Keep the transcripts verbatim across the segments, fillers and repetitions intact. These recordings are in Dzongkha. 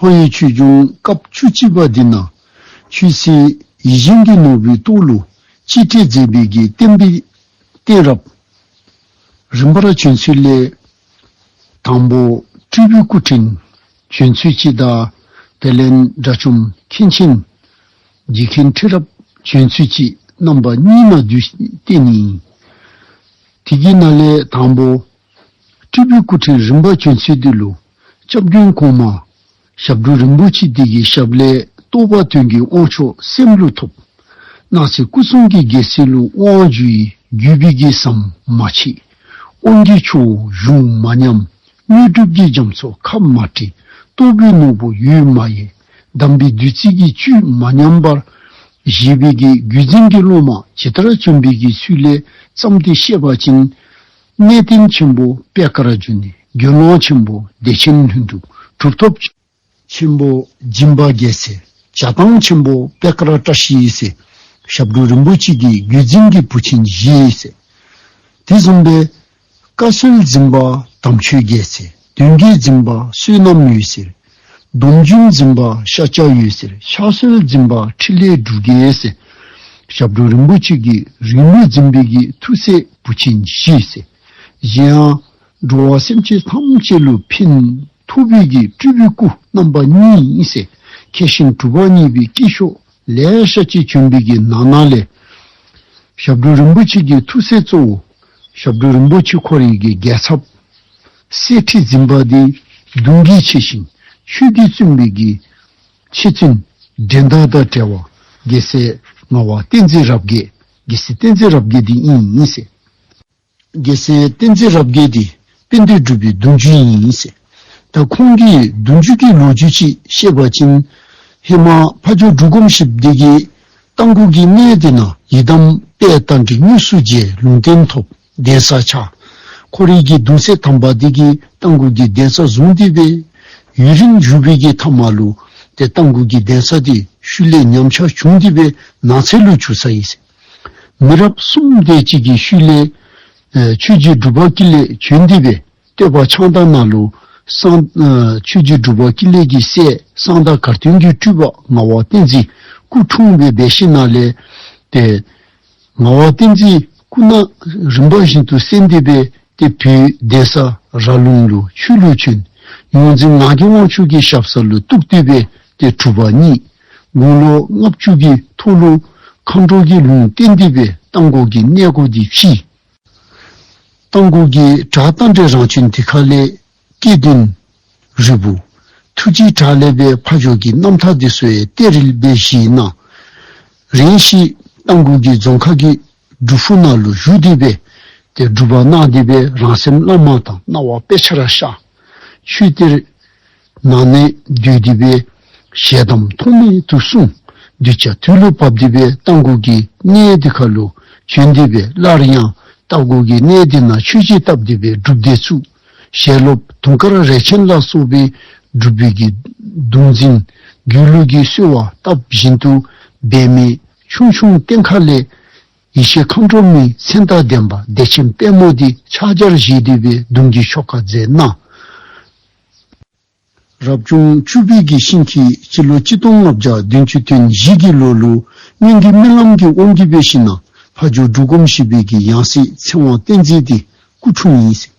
ཁོ་ཡི་ཆོས་འབྱུང་སྐབས་བཅུ་གཅིག་པ་འདི་ནང་ཆོས་སྲིད་ཡིད་བཞིན་གྱི་ནོར་བུའི་ཏོག་ལུ་གཅེས་སྤྲས་མཛད་པའི་གི་བསྟན་པའི་གཏད་རབས་རིམ་པར་བྱོན་ཚུལ་ལས། དང་པོ་སྤྲུལ་པའི་སྐུ་ཕྲེང་བྱོན་ཚུལ་གཅིག་དང་། དེ་ལས་དགྲ་བཅོམ་མཁན་ཆེན་རྗེ་མཁན་ཁྲི་རབས་བྱོན་ཚུལ་གཅིག་རྣམ་པ་གཉིས་ནང་བསྡུས་ཏེ་ནི། དེ་གི་ནང་ལས་དང་པོ་སྤྲུལ་པའི་སྐུ་ཕྲེང་རིམ་པར་བྱོན་ཚུལ་འདི་ལུ་སྐྱབས་མགོན་གོང་མ་ཞབས་དྲུང་རིན་པོ་ཆེ་འདི་གི་ཞབས་ལས་རྟོགས་པ་དོན་གྱི་དབང་མཆོག་སེམས་ལུ་ཐོབ། སྣང་སྲིད་སྐུ་གསུམ་གྱི་རྒྱལ་སྲིད་ལུ་དབང་བསྒྱུར་ཡི། བརྒྱུད་པའི་གི་ཟམ་མ་ཆད་དབང་གི་ཆུ་བོ་གཞུང་མ་ཉམས། དངོས་གྲུབ་ཀྱི་རྒྱ་མཚོ་ཁ་མ་བྲི། རྟོགས་པའི་ནོར་བུ་འོད་མ་ཡལ། གདམས་པའི་བདུད་རྩི་གི་བཅུད་མ་ཉམས་པར། བཞེས་པའི་གི་བརྒྱུད་འཛིན་གྱི་སློབ་མ་ཇི་ལྟར་བྱོན་པའི་གི་ཚུལ་ལས་བརྩམས་ཏེ་བཤད་པ་ཅིན། གནས་བརྟན་ཆེན་པོ་པད་དཀར་ལྗོན། དགེ་སློང་ཆེན་པོ་བདེ་ཆེན་ལྷུན་གྲུབ། གྲུབ་ཐོབ་ཆེན་པོ་སྦྱིན་པ་རྒྱལ་མཚན། བྱ་བཏང་ཆེན་པོ་པད་དཀར་བཀྲ་ཤིས་ཟེར། ཞབས་དྲུང་རིན་པོ་ཆེ་གི་བརྒྱུད་འཛིན་གྱི་བུ་ཆེན་བཞི་ཟེར། དེ་བཟུམ་སྦེ་བཀའ་སྲོལ་འཛིན་པ་དམ་ཆོས་རྒྱལ་མཚན། གདོན་བགེགས་འཛིན་པ་བསོད་ནམས་འོད་ཟེར། སྡོམ་རྒྱུན་འཛིན་པ་ཤཱཀྱ་འོད་ཟེར། ཕྱག་སྲོལ་འཛིན་པ་འཕྲིན་ལས་འབྲུག་རྒྱལ་ཟེར། ཞབས་དྲུང་རིན་པོ་ཆེ་གི་རིང་ལུགས་འཛིན་པའི་གི་ཐུགས་སྲས་བུ་ཆེན་བཞི་ཟེར། གཞན་ཡང་འགྲོ་བ་སེམས་ཅན་ཐམས་ཅད་ལུ་ཕན་ཐོགས་པའི་གི་སྤྲུལ་པའི་སྐུ་རྣམ་པ་གཉིས་ཟེར། མཁས་ཤིང་གྲུབ་པ་བརྙེས་པའི་སྐྱེས་མཆོག་ལེ་ཤ་ཅིག་བྱོན་པའི་གི་ནང་ན་ལས། ཞབས་དྲུང་རིན་པོ་ཆེ་གི་ཐུགས་སྲས་གཙོ་བོ་ཞབས་དྲུང་རིན་པོ་ཆེ་ཁོ་རའི་གི་རྒྱལ་ཚབ་གསེར་ཁྲི་འཛིན་པ་འདི་གདུང་རྒྱུད་ཆེ་ཞིང་ཆོས་འདི་བཙུན་པའི་གི་ཆེ་བཙུན་འགྲན་ཟླ་དང་བྲལ་བ་རྒྱལ་སྲས་ངག་དབང་བསྟན་འཛིན་རབ་རྒྱས། རྒྱལ་སྲས་བསྟན་འཛིན་རབ་རྒྱས་འདི་ཨིན་ཟེར། རྒྱལ་སྲས་བསྟན་འཛིན་རབ་རྒྱས་འདི་དཔལ་ལྡན་འབྲུག་པའི་གདུང་རྒྱུད་ཨིན་ཟེར། ད་ཁོང་གི་གདུང་རྒྱུད་ཀྱི་ལོ་རྒྱུས་ཅིག་བཤད་པ་ཅིན། ཧེ་མ་ཕ་ཇོ་འབྲུག་སྒོམ་ཞིག་འདི་གིས་རྟ་མགོ་གི་གནས་འདི་ནང་ཡི་དམ་དཔལ་རྟ་མགྲིན་དངོས་སུ་མཇལ། ལུང་བསྟན་ཐོབ། གདན་ས་ཆགས། ཁོ་རའི་གི་གདུང་སྲས་དམ་པ་འདི་གིས་རྟ་མགོ་གི་གདན་ས་བཟུང་སྟེ་སྦེ་ཡུན་རིང་བཞུགས་པའི་གི་མཐའ་མ་ལུ་ཏེ་རྟ་མགོ་གི་གདན་ས་འདི་ཤུལ་ལས་ཉམས་ཆག་བྱུང་སྟེ་སྦེ་ནགས་ཚལ་ལུ་གྱུར་ཚར་ཡི་ཟེར། མི་རབས་གསུམ་དེ་ཅིག་གི་ཤུལ་ལས་ཨེ་ཆོས་རྗེ་འབྲུག་པ་ཀུན་ལེགས་བྱོན་ཏེ་སྦེ་བསྟོད་པ་ཕྱག་དང་ནང་ལུ་གསང་ཨེ་ཆོས་རྗེ་འབྲུག་པ་ཀུན་ལེགས་ཀྱི་སྲས་གསང་བདག་གར་སྟོན་གྱི་སྤྲུལ་པ་ངག་དབང་བསྟན་འཛིན་སྐུ་འཁྲུངས་སྦེ་འབད་ཞིནམ་ལས་ཏེ་ངག་དབང་བསྟན་འཛིན་སྐུ་ན་རིམ་པ་བཞིན་དུ་གསན་ཏེ་སྦེ་ཏེ་བོད་གདན་ས་ར་ལུང་ལུ་ཆོས་ལུ་བྱོན། ཡོངས་འཛིན་ངག་གི་དབང་ཕྱུག་གི་ཞབས་ས་ལུ་གཏུགས་ཏེ་སྦེ་ཏེ་གྲུབ་པ་བརྙེས། དགུང་ལོ་ལྔ་བཅུ་གི་ཐོག་ལུ་མཁའ་འགྲོ་གི་ལུང་བསྟན་ཏེ་སྦེ་རྟ་མགོ་གི་གནས་སྒོ་འདི་ཕྱེ། རྟ་མགོ་གི་བྲག་རྟ་མགྲིན་རང་བྱོན་འདི་ཁ་ལས་སྐྱེ་བདུན་རིལ་བུ་ཐུགས་རྗེ་བྲག་ལས་སྦེ་ཕ་ཇོ་གི་རྣམ་ཐར་འདི་ཚུ་ཡང་གཏེར་རིལ་སྦེ་བཞེས་གནང་། རེ་ཞིག་རྟ་མགོ་གི་རྫོང་ཁ་གི་སྒྲུབ་ཕུག་ནང་ལུ་བཞུགས་ཏེ་སྦེ་ཏེ་སྒྲུབ་པ་གནང་སྟེ་སྦེ་རང་སེམས་བླ་མ་དང་སྣང་བ་དཔེ་ཆ་ར་ཤར། ཆོས་གཏེར་ནང་ན་སྡོད་དེ་སྦེ་ཞལ་གདམས་ཐོགས་མེད་དུ་གསུངས། གདུལ་བྱ་དུས་ལུ་བབས་ཏེ་སྦེ་རྟ་མགོ་གི་གནས་འདི་ཁ་ལུ་བྱོན་ཏེ་སྦེ་སླར་ཡང་རྟ་མགོ་གི་གནས་འདི་ནང་ཆོས་གཞི་བཏབ་སྟེ་སྦེ་སྒྲུབ་སྡེ་བཙུགས། ཞལ་སློབ་དུང་དཀར་རས་ཆེན་ལ་སོགས་པའི་སྒྲུབ་པའི་གི་གདུང་འཛིན་སྒྱུ་ལུས་ཀྱི་གསོལ་བ་བཏབ་བཞིན་དུ་འབད་མེད་ཆུང་ཆུང་སྟེང་ཁ་ལས་ཡེ་ཤེས་མཁའ་འགྲོ་མའི་མཚན་དང་ལྡན་པ་བདེ་ཆེན་དཔལ་མོ་འདི་ཕྱག་རྒྱར་བཞེས་ཏེ་སྦེ་གདུང་གི་ཆོ་ག་མཛད་གནང་། རབ་བྱུང་བཅུ་པའི་གི་ཤིང་ཁྱི་སྤྱི་ལོ་གཅིག་སྟོང་ལྔ་བརྒྱ་བདུན་ཅུ་དོན་བཞི་གི་ལོ་ལུ་སྔོན་གྱི་སྨོན་ལམ་གྱི་དབང་གིས་འབད་ཞིནམ་ཕ་ཇོ་འབྲུག་སྒོམ་ཞིག་པའི་གི་ཡང་སྲིད་ཚེ་དབང་བསྟན་འཛིན་འདི་སྐུ་འཁྲུངས་ཡི་ཟེར།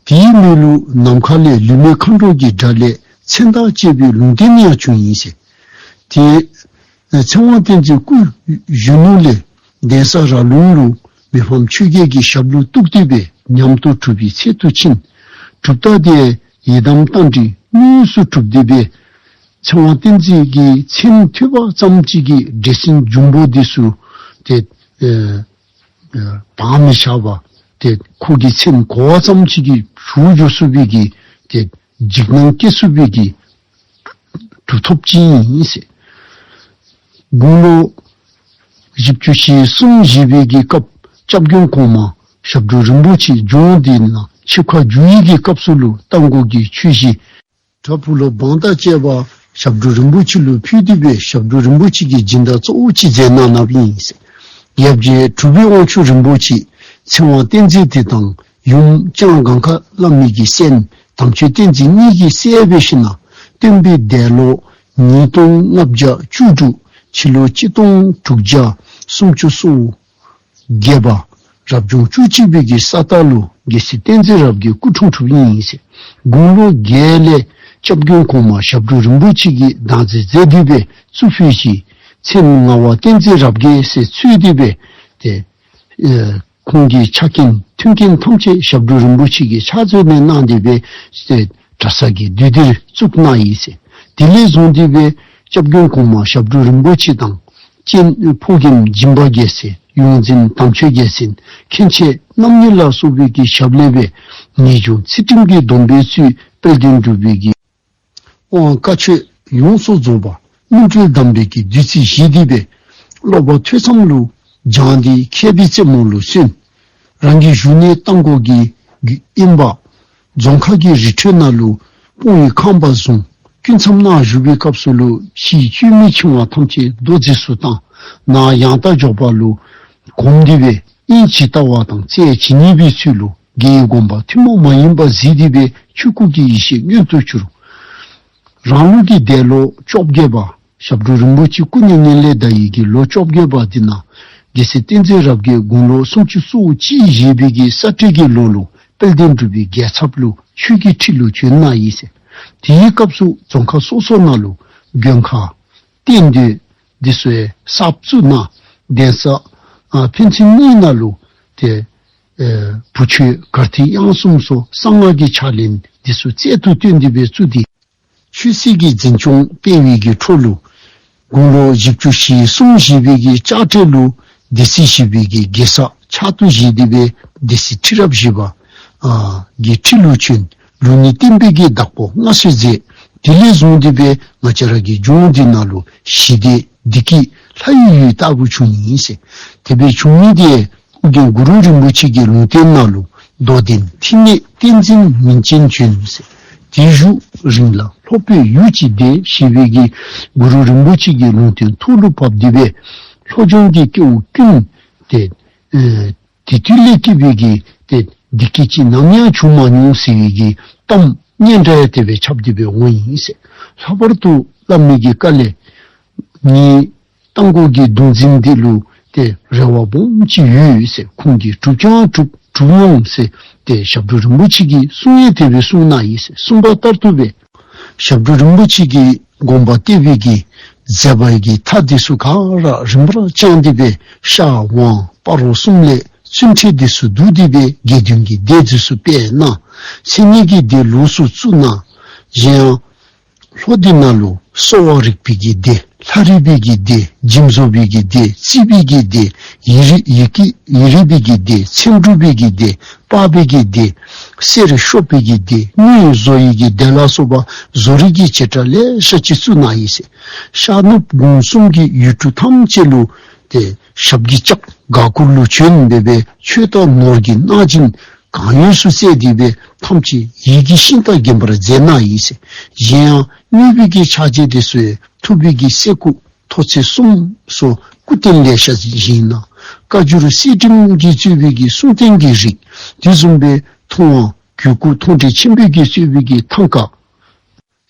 དེའི་མོད་ལུ་ནམ་མཁའ་ལས་ལུས་མེད་མཁའ་འགྲོ་གི་སྒྲ་ལས་མཚན་དང་བཅས་པའི་ལུང་བསྟན་ཡང་བྱུང་ཡི་ཟེར། དེ་ཚེ་དབང་བསྟན་འཛིན་སྐུ་གཞོན་ནུ་ལས་གདན་ས་ར་ལུང་ལུ་མི་ཕམ་ཆོས་རྒྱལ་གྱི་ཞབས་ལུ་གཏུགས་ཏེ་སྦེ་ཉམས་རྟོགས་གྲུབ་པའི་ཚད་དུ་ཕྱིན། གྲུབ་རྟགས་དེ་ཡི་དམ་རྟ་མགྲིན་དངོས་སུ་གྲུབ་སྟེ་སྦེ་ཚེ་དབང་བསྟན་འཛིན་གྱི་མཚན་ཐོས་པ་ཙམ་ཅིག་གིས་འདྲེ་སྲིན་འབྱུང་པོ་འདི་ཚུ་ཏེ་ཨེ་ཨེ་བག་མི་ཆགས་པར་ཏེ་ཁོ་གི་མཚན་གོ་བ་ཙམ་ཅིག་གིས་བྱུག་འགྱོ་ཚུགས་པའི་གི་ཏེ་འཇིགས་སྣང་སྐྱེ་ཚུགས་པའི་གི་གྲུབ་ཐོབ་ཅིག་ཨིན་ཟེར། དགུང་ལོ་བཞི་བཅུ་ཞེ་གསུམ་བཞེས་པའི་གི་སྐབས་སྐྱབས་མགོན་གོང་མ་ཞབས་དྲུང་རིན་པོ་ཆེ་ལྗོངས་འདི་ནང་ཆིབས་ཁ་བསྒྱུར་ཡི་གི་སྐབས་སུ་ལུ་རྟ་མགོ་གི་ཆོས་གཞི་བྲག་ཕུག་ལོ་འབངས་དང་བཅས་པ་ཞབས་དྲུང་རིན་པོ་ཆེ་ལུ་ཕུལ་ཏེ་སྦེ་ཞབས་དྲུང་རིན་པོ་ཆེ་གིས་སྦྱིན་བདག་གཙོ་བོ་ཅིག་མཛད་གནང་གནངམ་ཨིན་ཟེར། ཡབ་རྗེ་གྲུབ་པའི་དབང་ཕྱུག་རིན་པོ་ཆེ་ཚེ་དབང་བསྟན་འཛིན་འདི་དང་ཡུམ་ལྕང་སྒང་ཁ་བླ་མའི་གི་སྲས་དམ་ཆོས་བསྟན་འཛིན་གཉིས་ཀྱི་སྲས་འབད་ཞིནམ་ སྟོན་པའི་འདས་ལོ་ཉིས་སྟོང་ལྔ་བརྒྱ་བཅུ་དྲུག་ཕྱི་ལོ་གཅིག་སྟོང་དྲུག་བརྒྱ་སུམ་ཅུ་སོ་བརྒྱད་པ་རབ་བྱུང་བཅུ་གཅིག་པའི་གི་ས་སྟག་ལུ་རྒྱལ་སྲས་བསྟན་འཛིན་རབ་རྒྱས་སྐུ་འཁྲུངས་གྲུབ་ཨིན་ཟེར། དགུང་ལོ་བརྒྱད་ལས་སྐྱབས་མགོན་གོང་མ་ཞབས་དྲུང་རིན་པོ་ཆེ་གིས་བདག་འཛིན་མཛད་དེ་སྦེ་གཙུག་ཕུད་ཅིག་མཚན་ངག་དབང་བསྟན་འཛིན་རབ་རྒྱས་ཟེར་གཙོས་ཏེ་སྦེ་ཏེ་ཨེ་ཁོང་གི་ཕྱག་འགན་མཐུན་རྐྱེན་ཐམས་ཅད་ཞབས་དྲུང་རིན་པོ་ཆེ་གིས་ཕྱག་མཛོད་ནས་གནང་སྟེ་སྦེ་ཏེ་གྲྭ་ས་གི་འདུས་སྡེར་བཙུགས་གནང་ཡི་ཟེར། དེ་ལས་བཟུང་སྟེ་སྦེ་སྐྱབས་མགོན་གོང་མ་ཞབས་དྲུང་རིན་པོ་ཆེ་དང་གཅེན་ཕོ་རྒནམ་སྦྱིན་པ་རྒྱལ་མཚན་ཡོངས་འཛིན་དམ་ཆོས་རྒྱལ་མཚན་མཁན་ཆེན་རྣམ་གཉིས་ལ་སོགས་པའི་གི་ཞབས་ལས་སྦེ་ངེས་འབྱུང་ཚུལ་ཁྲིམས་ཀྱི་སྡོམ་པའི་ཚུལ་དཔལ་ལྡན་འབྲུག་པའི་གི་དབང་བཀའ་ཆོས་ཡོངས་སུ་རྫོགས་པ་སྨིན་གྲོལ་གདམས་པའི་གི་བདུད་རྩི་བཞེས་ཏེ་སྦེ་ཀློག་པ་ཐོས་བསམ་ལུ་སྦྱངས་ཏེ་མཁས་པའི་རྩེ་མོ་ལུ་སོན། རང་གི་བཞུགས་གནས་རྟ་མགོ་གི་དབེན་པ་རྫོང་ཁ་གི་རི་ཁྲོད་ནང་ལུ་སྤོང་བའི་ཁང་པ་བཟུང་། སྐུ་མཚམས་ནང་བཞུགས་པའི་སྐབས་སུ་ལུ་ཕྱིའི་བཅོས་མའི་འཆིང་བ་ཐམས་ཅད་རྡོ་རྗེས་སུ་བཏང་། ནང་ཡང་དག་འཇོག་པ་ལུ་གོམས་ཏེ་སྦེ་དབྱིངས་ཇི་ལྟ་བ་དང་རྩལ་ཇི་སྙེད་པའི་ཚུལ་ལུ་རྒྱལ་བའི་དགོངས་པ་ཐུན་མོང་མ་ཡིན་པ་གཟིགས་ཏེ་སྦེ་ཆོས་སྐུ་གི་ཡེ་ཤེས་མངོན་དུ་གྱུར། རང་ལུགས་ཀྱི་འདས་ལོ་བཅོ་བརྒྱད་པ་ཞབས་དྲུང་རིན་པོ་ཆེ་སྐུ་མྱ་ངན་ལས་འདས་ཡི་གི་ལོ་བཅོ་བརྒྱད་པ་འདི་ནང་རྒྱལ་སྲས་བསྟན་འཛིན་རབ་རྒྱས་དགུང་ལོ་སུམ་ཅུ་སོ་གཅིག་བཞེས་པའི་གི་ས་སྤྲེལ་གྱི་ལོ་ལུ་དཔལ་ལྡན་འབྲུག་པའི་རྒྱལ་ཚབ་ལུ་ཆོས་ཀྱི་ཁྲི་ལུ་བྱོན་གནང་ཡི་ཟེར། དེའི་སྐབས་སུ་རྫོང་ཁག་སོ་སོ་ནང་ལུ་མགོན་ཁང་རྟེན་འདུས་འདི་ཚུ་གསརཔ་བཙུགས་གནང་། གདན་ས་ཨ་ཕན་ཚུན་གཉིས་ནང་ལུ་ཏེ་ཨེ་བུ་མཆོད་གར་ཐིག་དབྱངས་གསུམ་སོགས་གསང་སྔགས་ཀྱི་ཕྱག་ལེན་འདི་ཚུ་རྩལ་དུ་བཏོན་ཏེ་སྦེ་བཙུགས་ཏེ། ཆོས་སྲིད་ཀྱི་འཛིན་སྐྱོང་སྤེལ་བའི་གི་འཕྲོ་ལུ་དགུང་ལོ་བཞི་བཅུ་ཞེ་གསུམ་བཞེས་པའི་གི་ལྕགས་སྤྲེལ་ལུ་སྡེ་སྲིད་བཞི་པའི་གི་རྒྱལ་ས་ཕྱག་ཏུ་བཞེས་ཏེ་སྦེ་སྡེ་སྲིད་ཁྲི་རབས་བཞི་པ་ཨ་གི་ཁྲི་ལུ་བྱོན། ལུགས་གཉིས་བསྟན་པའི་གི་བདག་པོ་མངའ་གསོལ་མཛད། དེ་ལས་བཟུང་སྟེ་སྦེ་ང་བཅས་ར་གི་ལྗོངས་འདི་ནང་ལུ་ཞི་བདེ་བདེ་སྐྱིད་ལྷ་ཡི་ཡུལ་ལྟ་བུ་བྱུང་ཡི་ཟེར། དེ་སྦེ་བྱུང་མི་དེ་ཨོ་རྒྱན་གུ་རུ་རིན་པོ་ཆེ་གི་ལུང་བསྟན་ནང་ལུ་རྡོར་གདན་ཐིག་ནག་བསྟན་འཛིན་མིང་ཅན་བྱོན་ཟེར། དེའི་བཞུགས་རིང་ལ་ལྷོ་པའི་ཡུལ་གྱི་བདེ་ཞེས་པའི་གི་གུ་རུ་རིན་པོ་ཆེ་གི་ལུང་བསྟན་ཐོག་ལུ་བབས་ཏེ་སྦེ་ལྷོ་ལྗོངས་ཀྱི་སྐྱེ་བོ་ཀུན་ཏེ་ཨེ་དེ་དུས་ལས་སྐྱེས་པའི་གི་ཏེ་བདེ་སྐྱིད་ཅིག་ནམ་ཡང་བྱུང་མ་མྱོང་ཟེར་བའི་གི་གཏམ་སྙན་སྒྲ་ཡང་དེ་སྦེ་ཁྱབ་སྟེ་སྦེ་འོང་ཡི་ཟེར། ལྷག་པར་དུ་བླ་མའི་གི་བཀའ་ལས་ངེའི་རྟ་མགོ་གི་གདུང་འཛིན་འདི་ལུ་ཏེ་རེ་བ་སྦོམ་ཅིག་ཡོད་ཟེར། ཁོང་གིས་གྲུབ་ཀྱང་གྲུབ་གྲུབ་འོང་ཟེར་ཏེ་ཞབས་དྲུང་རིན་པོ་ཆེ་གིས་གསུང་ཡང་དེ་སྦེ་གསུངས་གནང་ཡི་ཟེར། གསུངས་པ་ལྟར་དུ་སྦེ་ཞབས་དྲུང་རིན་པོ་ཆེ་གིས་དགོངས་པ་གཏད་པའི་གི་མཛད་པའི་གི་མཐའ་འདི་ཚུ་ག་ར་རིམ་པར་བསྐྱངས་ཏེ་སྦེ་ཤར་ཝང་སྤ་རོ་གསུམ་ལས་བཙུན་ཁྲལ་འདི་ཚུ་བསྡུ་སྟེ་སྦེ་དགེ་འདུན་གྱི་སྡེ་འདི་ཚུ་སྤེལ་གནང་། མཚན་ཉིད་ཀྱི་སྡེ་ལོགས་སུ་བཙུགས་གནང་། གཞན་ཡང་ལྷོ་འདི་ནང་ལུ་གསོ་བ་རིག་པའི་གི་སྡེ། ལྷ་རིས་པའི་གི་སྡེ། འཇིམ་བཟོ་བའི་གི་སྡེ། རྩིས་པའི་གི་སྡེ། ཡི་རི་ཡི་གེ་ཡི་རིས་པའི་གི་སྡེ། འཚེམ་དྲུབ་པའི་གི་སྡེ། པགས་པའི་གི་སྡེ། གསེར་ཤོབ་པའི་གི་སྡེ། དངུལ་བཟོ་ཡི་གི་སྡེ་ལ་སོགས་པ་བཟོ་རིག་གི་བྱེ་བྲག་ལེ་ཤ་ཅིག་བཙུགས་གནང་ཡི་ཟེར། ཤར་ནུབ་གུང་གསུམ་གྱི་ཡུལ་གྲུ་ཐམས་ཅད་ལུ་ཏེ་ཞབས་ཀྱི་ལྕགས་ག་གུར་ལུ་བྱོན་སྦེ་སྦེ་ཆོས་དང་ནོར་གྱི་གནང་སྦྱིན་གང་ཡོད་ཚུ་སྩལ་ཏེ་སྦེ་ཐམས་ཅད་ཡིད་ཀྱི་ཤིང་རྟ་བརྒྱན་པར་མཛད་གནང་ཡི་ཟེར། གཞན་ཡང་དངོས་པོའི་གི་ཕྱག་རྗེས་འདི་ཚུ་ཡང་ཐུབ་པའི་གི་གསེར་སྐུ་ཐོག་ཚད་གསུམ་སོགས་སྐུ་རྟེན་ལེ་ཤ་བཞེངས་གནང་། བཀའ་འགྱུར་གསེར་བྲིས་ཀྱིས་གཙོས་པའི་གི་གསུང་རྟེན་གྱི་རིགས་དེ་བཟུམ་སྦེ་ཐུབ་དབང་གོས་སྐུ་མཐོང་གྲོལ་ཆེན་པོས་ཀྱིས་གཙོས་པའི་གི་ཐང་ཀ་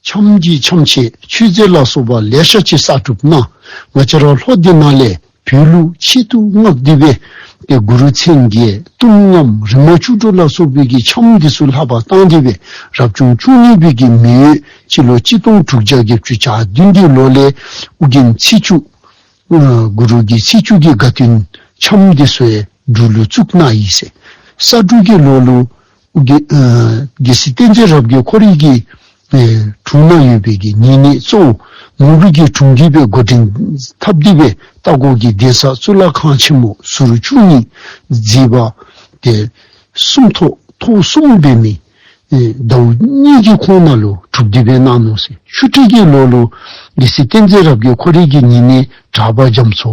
འཆམ་གྱི་འཆམ་ཆས་མཆོད་རྫས་ལ་སོགས་པ་ལེ་ཤ་ཅིག་གསར་སྒྲུབ་གནང་། ང་བཅས་ར་ལྷོ་འདི་ནང་ལས་བོད་ལུ་ཆེད་དུ་མངགས་ཏེ་སྦེ་ཏེ་གུ་རུ་མཚན་བརྒྱད་གཏུམ་རྔམ་རིག་མ་བཅུ་དྲུག་ལ་སོགས་པའི་གི་འཆམ་འདི་ཚུ་ལྷབ་པར་བཏང་སྟེ་སྦེ་རབ་བྱུང་བཅུ་གཉིས་པའི་གི་མེ་ཡོས་སྤྱི་ལོ་གཅིག་སྟོང་དྲུག་བརྒྱ་བརྒྱད་ཅུ་གྱ་བདུན་གྱི་ལོ་ལས་ཨོ་རྒྱན་ཚེས་བཅུ་ཨ་གུ་རུ་གི་ཚེས་བཅུ་གི་དགའ་སྟོན་འཆམ་འདི་ཚུ་ཡང་འབྲུག་ལུ་བཙུགས་གནང་ཡི་ཟེར། ས་འབྲུག་གི་ལོ་ལུ་ཨོ་རྒྱན་ཨ་རྒྱལ་སྲས་བསྟན་འཛིན་རབ་རྒྱས་ཁོ་རའི་གི་ཨེ་དྲུང་ན་ཡོད་པའི་གི་ཉེ་གནས་གཙོ་བོ་ནོར་བུ་གི་དྲུང་གིས་སྦེ་འགོ་འདྲེན་འཐབ་སྟེ་སྦེ་རྟ་མགོ་གི་གདན་ས་གཙུག་ལག་ཁང་ཆེན་མོ་ཟུར་བཅུ་གཉིས་མཛེས་པ་ཏེ་སུམ་ཐོག་ཐོག་གསུམ་འབད་མི་ཨེ་ཟླཝ་གཉིས་ཀྱི་ཁོངས་ནང་ལུ་གྲུབ་སྟེ་སྦེ་གནང་ནུག་ཟེར། ཆུ་སྤྲེལ་གྱི་ལོ་ལུ་རྒྱལ་སྲས་བསྟན་འཛིན་རབ་རྒྱས་ཁོ་རའི་གི་ཉེ་གནས་གྲགས་པ་རྒྱ་མཚོ་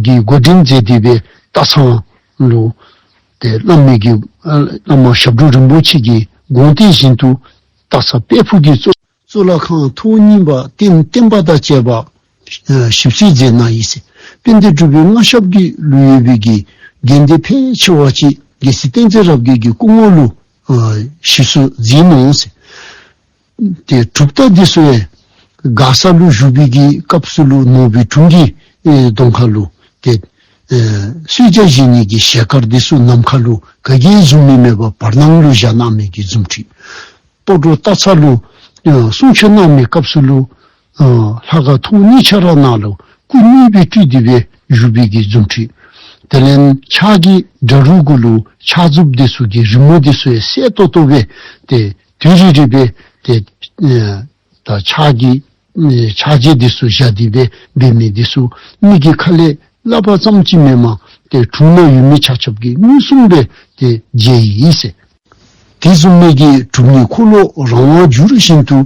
གིས་འགོ་འདྲེན་མཛད་དེ་སྦེ་སྟག་ཚང་ལུ་ཏེ་བླ་མའི་གི་ཨ་བླ་མ་ཞབས་དྲུང་རིན་པོ་ཆེ་གི་དགོངས་གཏད་བཞིན་དུ་སྟག་ཚང་དཔལ་ཕུག་གི་གཙུག་གཙུག་ལག་ཁང་ཐོག་གཉིས་པ་རྟེན་བརྟེན་པ་དང་བཅས་པ་ཨ་ཞིབ་གསལ་མཛད་གནང་ཡི་ཟེར། དཔལ་ལྡན་འབྲུག་པའི་མངའ་ཞབས་ཀྱི་ལུ་ཡོད་པའི་གི་དགོན་སྡེ་ཕལ་ཆེ་བ་ཅིག་རྒྱལ་སྲས་བསྟན་འཛིན་རབ་རྒྱས་ཀྱི་སྐུ་ངོ་ལུ་ཨ་ཞིབ་གསོ་མཛད་ནུག་ཟེར། ཏེ་གྲུབ་རྟགས་འདི་ཚུ་ཡང་མགར་ས་ལུ་བཞུགས་པའི་གི་སྐབས་སུ་ལུ་ནོར་བུའི་དྲུང་གི་ཨེ་གདོང་ཁ་ལུ་ཏེ་ཨེ་གསོལ་ཇ་བཞེས་ནི་གི་ཞལ་དཀར་འདི་ཚུ་ནམ་མཁའ་ལུ་ག་གིས་བཟུང་མི་མེད་པར་བར་སྣང་ལུ་བཞག་གནང་མི་གི་རྫུ་འཕྲུལ། སྤ་རོ་སྟག་ཚང་ལུ་ཨེ་གསུང་ཆོག་གནང་མི་སྐབས་སུ་ལུ་ཨེ་ལྷ་ཁང་ཐོག་གཉིས་ཆ་ར་ནང་ལུ་སྐུ་དངོས་སྦེ་སྤྲུལ་ཏེ་སྦེ་བཞུགས་པའི་གི་རྫུ་འཕྲུལ། དེ་ལས་ཕྱག་གི་སྒྲ་རུ་གུ་ལུ་ཕྱག་མཛུབ་འདི་ཚུ་གི་རི་མོ་འདི་ཚུ་ཡང་གསལ་ཏོག་ཏོ་སྦེ་ཏེ་དུས་རེ་རེ་སྦེ་ཏེ་ཨེ་ད་ཕྱག་གི་ཨེ་ཕྱག་རྗེས་འདི་ཚུ་བཞག་སྟེ་སྦེ་འབད་མི་འདི་ཚུ་མི་གི་ཁ་ལས་སླབ་པ་ཙམ་ཅིག་མེན་པར་ཏེ་དྲུང་ན་ཡོད་མི་ཆ་ཁྱབ་ཀྱིས་མངོན་སུམ་སྦེ་ཏེ་མཇལ་ཡི་ཟེར། དེ་བཟུམ་མའི་གི་གྲུབ་བརྙེས་འཁོར་ལོ་རང་དབང་བསྒྱུར་བཞིན་དུ་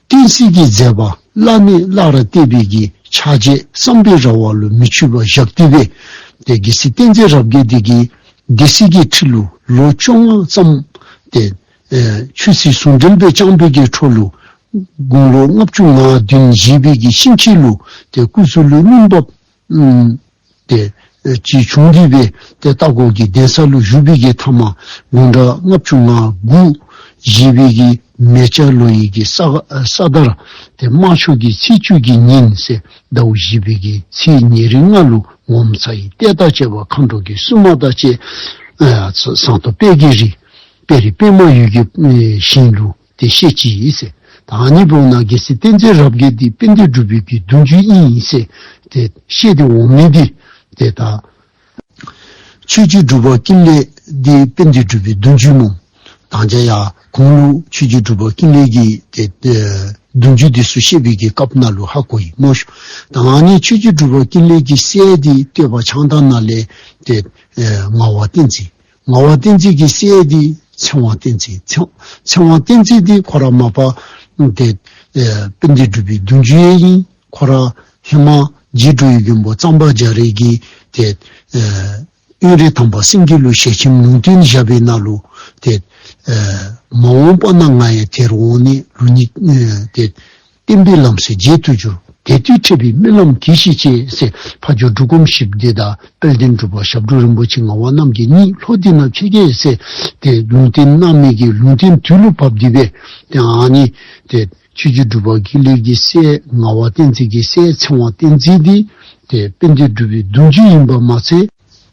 བསྟན་སྲིད་ཀྱི་མཛད་པ་བླ་ནས་བླ་རུ་བསྟན་པའི་གི་ཕྱག་རྗེས་བསམ་པའི་ར་བ་ལུ་མི་ཆུད་པ་བཞག་སྟེ་སྦེ་ཏེ་རྒྱལ་སྲས་བསྟན་འཛིན་རབ་རྒྱས་འདི་གིས་སྡེ་སྲིད་ཀྱི་ཁྲི་ལུ་ལོ་བཅོ་ལྔ་ཙམ་ཏེ་ཨེ་ཆོས་སྲིད་ཟུང་འབྲེལ་སྦེ་བསྐྱངས་པའི་གི་འཕྲོ་ལུ་དགུང་ལོ་ལྔ་བཅུ་ང་བདུན་བཞེས་པའི་གི་ཤིང་ཁྱི་ལུ་ཏེ་སྐུ་གཟུགས་ལུ་སྙུན་འབབ་ཨུམ་ཏེ་ཨེ་ཅིག་བྱུང་སྟེ་སྦེ་ཏེ་རྟ་མགོ་གི་གདན་ས་ལུ་བཞུགས་པའི་གི་མཐའ་མ་དགུང་གྲངས་ལྔ་བཅུ་ང་དགུ་བཞེས་པའི་གི་མེ་བྱ་ལོ་ཡི་གི་ས་ས་དར་ཏེ་དམར་ཕྱོགས་ཀྱི་ཚེས་བཅུ་གི་ཉིན་ཟེར་ཟླཝ་བཞི་པའི་གི་ཚེས་ཉེར་ལྔ་ལུ་ངོ་མཚར་ཡི་ལྟས་དང་བཅས་པ་མཁའ་འགྲོ་གི་བསུ་མ་དང་བཅས་ཨ་ཟངས་མདོག་དཔལ་གྱི་རི་དཔལ་རི་པདྨ་འོད་ཀྱི་ཨེ་ཞིང་ལུ་ཏེ་གཤེགས་ཅི་ཨིན་ཟེར། ད་ཨ་ནི་འབདཝ་ད་རྒྱལ་སྲས་བསྟན་འཛིན་རབ་རྒྱས་འདི་དཔལ་ལྡན་འབྲུག་པའི་གི་གདུང་བརྒྱུད་ཨིན་ཟེར་ཏེ་བཤད་དེ་འོང་མི་འདི་ཏེ་ད་ཆོས་རྗེ་འབྲུག་པ་ཀུན་ལེགས་འདི་དཔལ་ལྡན་འབྲུག་པའི་གདུང་བརྒྱུད་སྨོ། ད་ཅི་ཡང་གོང་ལུ་ཆོས་རྗེ་འབྲུག་པ་ཀུན་ལེགས་ཀྱི་ཏེ་ཨེ་གདུང་བརྒྱུད་འདི་ཚུ་བཤད་པའི་གི་སྐབས་ནང་ལུ་ཧ་གོ་ཡི་སྨོ་ཤོ། ད་ཨ་ནི་ཆོས་རྗེ་འབྲུག་པ་ཀུན་ལེགས་ཀྱི་སྲས་འདི་སྟོད་པ་བྱང་ཐང་ནང་ལས་ཏེ་ཨེ་ངག་དབང་བསྟན་འཛིན། ངག་དབང་བསྟན་འཛིན་གྱི་སྲས་འདི་ཚེ་དབང་བསྟན་འཛིན། ཚེ་ཚེ་དབང་བསྟན་འཛིན་འདི་ཁོ་ར་མ་པ་ཏེ་ཨེ་དཔལ་ལྡན་འབྲུག་པའི་གདུང་བརྒྱུད་ཡང་ཨིན། ཁོ་ར་ཧེ་མ་རྗེ་འགྲོ་བའི་མགོན་པོ་གཙང་པ་རྒྱ་རས་ཀྱིས་ཏེ་ཨེ་དབོན་རས་དམ་པ་སེང་གེ་ལུ་ཞལ་ཆེམས་ལུང་བསྟན་བཞག་པའི་ནང་ལུ་ཏེ་ཨེ་མ་འོངས་པ་ན་ང་ཡང་དེར་འོང་ནས་ལུགས་གཉིས་ཨེ་ཏེ་བསྟན་པའི་ལམ་སྲོལ་རྒྱས་དུ་འགྱུར། དེ་དུས་འཕྲད་པའི་སྨོན་ལམ་གྱིས་ཤིག་ཅེས་ཟེར་ཕ་ཇོ་འབྲུག་སྒོམ་ཞིག་འདི་དང་དཔལ་ལྡན་འབྲུག་པ་ཞབས་དྲུང་རིན་པོ་ཆེ་ངག་དབང་རྣམ་རྒྱལ་གཉིས་ལྷོ་འདི་ན་ཕྱད་གེ་ཟེར་ཏེ་ལུང་བསྟན་གནང་མི་གི་ལུང་བསྟན་དུས་ལུ་བབས་ཏེ་སྦེ་ཏེ་ཨ་ནི་ཏེ་ཆོས་རྗེ་འབྲུག་པ་ཀུན་ལེགས་ཀྱི་སྲས་ངག་དབང་བསྟན་འཛིན་གྱི་སྲས་ཚེ་དབང་བསྟན་འཛིན་འདི་ཏེ་དཔལ་ལྡན་འབྲུག་པའི་གདུང་བརྒྱུད་ཨིན་པ་མ་ཚད་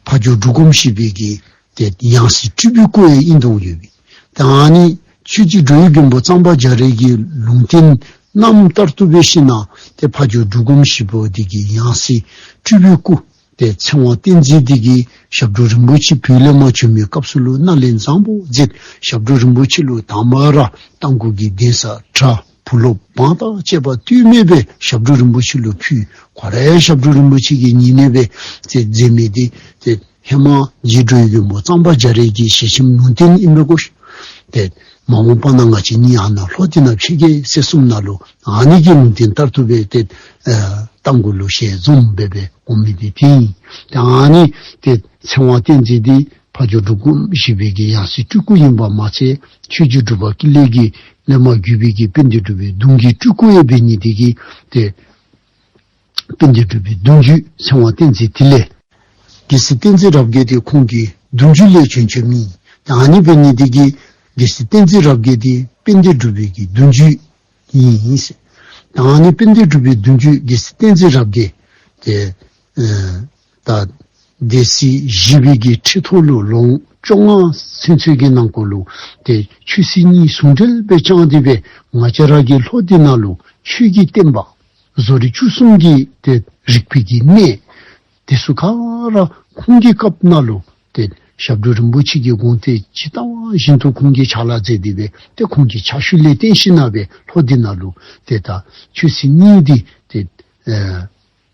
ཕ་ཇོ་འབྲུག་སྒོམ་ཞིག་པའི་གི་ཏེ་ཡང་སྲིད་སྤྲུལ་པའི་སྐུ་ཡང་ཨིན་དོ་ཡོད་པས། ཏེ་ཨ་ནི་ཆོས་རྗེ་འགྲོ་བའི་མགོན་པོ་གཙང་པ་རྒྱ་རས་ཀྱིས་ལུང་བསྟན་གནངམ་ལྟར་དུ་སྦེ་ཞིནམ་ལས་ཏེ་ཕ་ཇོ་འབྲུག་སྒོམ་ཞིག་པོ་འདི་གི་ཡང་སྲིད་སྤྲུལ་པའི་སྐུ་ཏེ་ཚེ་དབང་བསྟན་འཛིན་འདི་གིས་ཞབས་དྲུང་རིན་པོ་ཆེ་བོད་ལས་མར་བྱོན་མི་སྐབས་སུ་ལུ་སྣེ་ལེན་བཟང་པོ་མཛད། ཞབས་དྲུང་རིན་པོ་ཆེ་ལུ་དང་པ་ར་རྟ་མགོ་གི་གདན་ས་གྲྭ་བུ་སློབ་འབངས་དང་བཅས་པ་ལྟོས་མེད་སྦེ་ཞབས་དྲུང་རིན་པོ་ཆེ་ལུ་ཕུལ། ཁོ་ར་ཡང་ཞབས་དྲུང་རིན་པོ་ཆེ་གི་ཉེ་གནས་སྦེ་ཏེ་མཛད་མི་འདི་ཏེ་ཧེ་མ་རྗེ་འགྲོ་བའི་མགོན་པོ་གཙང་པ་རྒྱ་རས་ཀྱི་ཞལ་ཆེམས་ལུང་བསྟན་ཨིན་པས་གོ་ཤིག། ཏེ་མ་འོངས་པ་ན་ང་བཅས་གཉིས་ཨ་ནཱ་ལྷོ་འདི་ན་ཕྱད་གེ་ཟེར་གསུངམ་ད་ལུ་ཨ་ནི་གི་ལུང་བསྟན་ལྟར་དུ་སྦེ་ཏེ་ཨེ་རྟ་མགོ་ལུ་ཞལ་འཛོམས་འབད་འབད་འོང་མི་འདི་དེ་ཨིན། ཏེ་ཨ་ནི་ཏེ་ཚེ་དབང་བསྟན་འཛིན་འདི་ཕ་ཇོ་འབྲུག་སྒོམ་ཞིག་པའི་གི་ཡང་སྲིད་སྤྲུལ་སྐུ་ཨིན་པ་མ་ཚད་ཆོས་རྗེ་འབྲུག་པ་ཀུན་ལེགས་ཀྱི་ལས་མར་བརྒྱུད་པའི་གི་དཔལ་ལྡན་འབྲུག་པའི་གདུང་གི་སྤྲུལ་སྐུ་ཡང་འབད་ནི་འདི་གིས་ཏེ་དཔལ་ལྡན་འབྲུག་པའི་གདུང་བརྒྱུད་ཚེ་དབང་བསྟན་འཛིན་དེ་ལས་རྒྱལ་སྲས་བསྟན་འཛིན་རབ་རྒྱས་དེ་ཁོང་གི་གདུང་བརྒྱུད་ལས་བྱོན་བྱོན་མི་ཨིན། ད་ཨ་ནི་འབད་ནི་འདི་གིས་རྒྱལ་སྲས་བསྟན་འཛིན་རབ་རྒྱས་དེ་དཔལ་ལྡན་འབྲུག་པའི་གི་གདུང་བརྒྱུད་ཨིན་ཟེར། ད་ཨ་ནི་དཔལ་ལྡན་འབྲུག་པའི་གདུང་བརྒྱུད་རྒྱལ་སྲས་བསྟན་འཛིན་རབ་རྒྱས་དེ་ཨེ་ད་སྡེ་སྲིད་བཞི་པའི་གི་ཁྲི་ཐོག་ལུ་ལོ་བཅོ་ལྔ་ཚུན་ཚོད་ཀྱི་ནང་འཁོད་ལུ་ཏེ་ཆོས་སྲིད་གཉིས་ཟུང་འབྲེལ་སྦེ་བསྐྱངས་ཏེ་སྦེ་ང་བཅས་ར་གི་ལྷོ་འདི་ནང་ལུ་ཆོས་ཀྱི་བསྟན་པ་བཟོ་རིག་བཅུ་གསུམ་གྱི་ཏེ་རིག་པའི་གི་གནས་དེ་ཚུ་ག་ར་ཁོང་གི་སྐབས་ནང་ལུ་ཏེ་ཞབས་དྲུང་རིན་པོ་ཆེ་གི་དགོངས་གཏད་ཇི་ལྟ་བ་བཞིན་དུ་ཁོང་གིས་ཕྱག་ལཱ་མཛད་དེ་སྦེ་ཏེ་ཁོང་གི་ཕྱག་ཤུལ་ལས་བརྟེན་ཞིནམ་ལས་ལྷོ་འདི་ནང་ལུ་ཏེ་ད་ཆོས་སྲིད་གཉིས་འདི་ཏེ་ཨེ་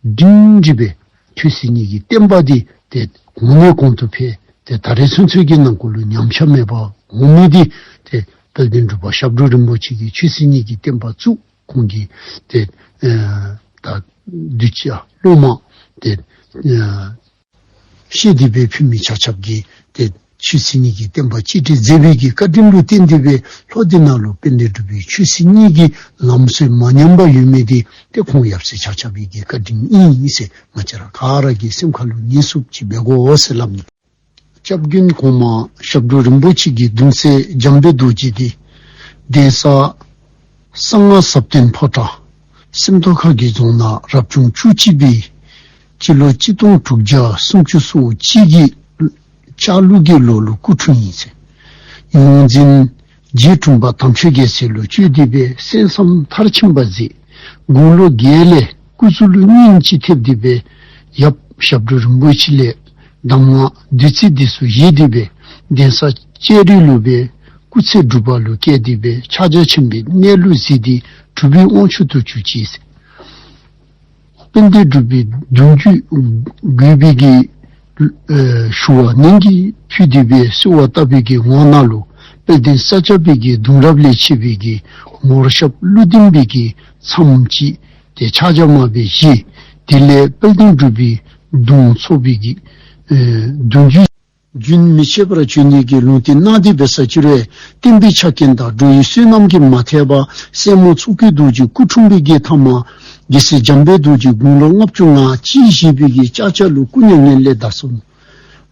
སྒྲིང་སྒྲི་སྦེ་ཆོས་སྲིད་གཉིས་ཀྱི་བསྟན་པ་འདི་ཏེ་གོང་ནས་གོང་དུ་འཕེལ། ཏེ་ད་རེས་ཚུན་ཚོད་ཀྱི་ནང་འཁོད་ལུ་ཉམས་ཆག་མེད་པར་འོང་མི་འདི་ཏེ་དཔལ་ལྡན་འབྲུག་པ་ཞབས་དྲུང་རིན་པོ་ཆེ་གིས་ཆོས་སྲིད་གཉིས་ཀྱི་བསྟན་པ་བཙུགས། ཁོང་གིས་ཏེ་ཨེ་ད་གདུལ་བྱ་སློབ་མ་ཏེ་ཨེ་བཤད་དེ་སྦེ་ཕུལ་མི་ཆ་ཁྱབ་ཀྱིས་ཏེ་ཆོས་སྲིད་གཉིས་ཀྱི་བསྟན་པ་གཅིག་སྒྲིལ་མཛད་པའི་གི་བཀའ་དྲིན་ལུ་བརྟེན་ཏེ་སྦེ་ལྷོ་འདི་ནང་ལུ་དཔལ་ལྡན་འབྲུག་པའི་ཆོས་སྲིད་གཉིས་ཀྱི་ལམ་སྲོལ་མ་ཉམས་པར་ཡོད་མི་འདི་ཏེ་ཁོང་ཡབ་སྲས་ཆ་ཁྱབ་ཀྱི་བཀའ་དྲིན་ཨིན་ཟེར་ང་བཅས་ར་ག་ར་གི་སེམས་ཁ་ལུ་ངེས་སུ་ཅིག་འབད་དགོ་ཟེར་སླབ་ནི། སྐྱབས་མགོན་གོང་མ་ཞབས་དྲུང་རིན་པོ་ཆེ་གི་གདུང་སྲས་འཇམ་དཔལ་རྡོ་རྗེ་འདི་གདན་ས་ གསང་སྔགས་ཟབ་དོན་ཕོ་བྲང་སེམས་རྟོགས་ཁ་གི་རྫོང་ནང་རབ་བྱུང་བཅུ་གཅིག་པའི་སྤྱི་ལོ་གཅིག་སྟོང་དྲུག་བརྒྱ་སུམ་ཅུ་སོ་གཅིག་གི་ལྕགས་ལུག་གི་ལོ་ལུ་སྐུ་འཁྲུངས་ཡི་ཟེར། ཡོངས་འཛིན་རྗེ་དྲུང་པ་དམ་ཆོས་རྒྱལ་མཚན་ལུ་བཅོལ་ཏེ་སྦེ་གསན་བསམ་མཐར་ཕྱིན་པ་མཛད། དགུང་ལོ་བརྒྱད་ལས་སྐུ་གཟུགས་ལུ་སྙུན་གཅིག་ཐེབས་ཏེ་སྦེ་ཡབ་ཞབས་དྲུང་རིན་པོ་ཆེ་ལས་གདམས་ངག་བདུད་རྩི་འདི་ཚུ་བཞེས་ཏེ་སྦེ་གདན་ས་ལྕགས་རི་ལུ་སྦེ་སྐུ་ཚེ་སྒྲུབ་པ་ལུ་བསྐྱལ་ཏེ་སྦེ་ཕྱག་རྒྱ་ཆེན་པོའི་གནས་ལུགས་གཟིགས་ཏེ་གྲུབ་པའི་དབང་ཕྱུག་ཏུ་གྱུར་ཅི་ཟེར། དཔལ་ལྡན་འབྲུག་པའི་གདུང་བརྒྱུད་བརྒྱུད་པའི་གི་ཨེ་ཞུ་བ་ནན་གྱིས་ཕུལ་ཏེ་སྦེ་གསོལ་བ་བཏབ་པའི་གི་ངོ་ནང་ལུ་དཔལ་ལྡན་ས་སྐྱ་པའི་གི་གདུང་རབས་ལས་མཆེད་པའི་གི་ངོར་ཞབས་ཀླུ་ལྡིང་པའི་གི་མཚམས་ཅིག་ཏེ་ཕྱག་རྒྱ་མར་པའི་གཞི། དེ་ལས་དཔལ་ལྡན་འབྲུག་པའི་གདུང་ཚོགས་པའི་གི་ཨེ་གདུང་བརྒྱུད་རྒྱུན་མི་ཆད་པར་འབྱོན་ནི་གི་ལུང་བསྟན་གནང་སྟེ་འབད་ས་ཅིག་རུང་བསྟན་པའི་ཆ་རྐྱེན་དང་འགྲོ་བའི་བསོད་ནམས་ཀྱིས་མ་ཐེག་པར་སྲས་མོ་མཚོ་སྐྱེས་རྡོ་རྗེ་སྐུ་འཁྲུངས་པའི་གི་མཐའ་མར་རྒྱལ་སྲས་འཇམ་དཔལ་རྡོ་རྗེ་དགུང་ལོ་ལྔ་བཅུ་ང་གཅིག་བཞེས་པའི་གི་ལྕགས་བྱ་ལུ་སྐུ་མྱ་ངན་ལས་འདས་སོ་ནུག།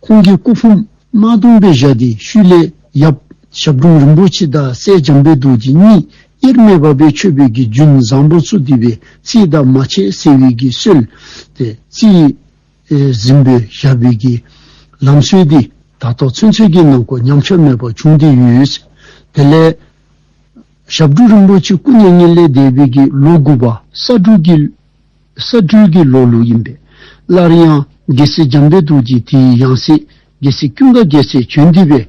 ཁོང་གི་སྐུ་ཕུང་དམར་གདུང་སྦེ་བཞག་སྟེ་ཤུལ་ལས་ཡབ་ཞབས་དྲུང་རིན་པོ་ཆེ་དང་སྲས་འཇམ་དཔལ་རྡོ་རྗེ་གཉིས་དབྱེར་མེད་པ་སྦེ་མཆོད་པའི་གི་རྒྱུན་བཟང་པོ་བཙུགས་ཏེ་སྦེ་རྩིས་དང་མ་ཆད་ཟེར་བའི་གི་སྲོལ་ཏེ་རྩིས་ཨེ་ཟིན་པའི་བཞག་པའི་གི་ལམ་སྲོལ་འདི་ད་ལྟོ་ཚུན་ཚོད་ཀྱི་ནང་འཁོད་ཉམས་ཆག་མེད་པར་བྱུང་སྟེ་ཡོད། དེ་ལས་ཞབས་དྲུང་རིན་པོ་ཆེ་སྐུ་མྱ་ངན་ལས་འདས་པའི་གི་ལོ་དགུ་པ་ས་སྦྲུལ་གྱི་ས་སྦྲུལ་གྱི་ལོ་ལུ་ཨིན་པས། སླར་ཡང་རྒྱལ་སྲས་འཇམ་དཔལ་རྡོ་རྗེ་དེའི་ཡང་སྲིད་རྒྱལ་སྲས་ཀུན་དགའ་རྒྱལ་མཚན་བྱོན་ཏེ་སྦེ་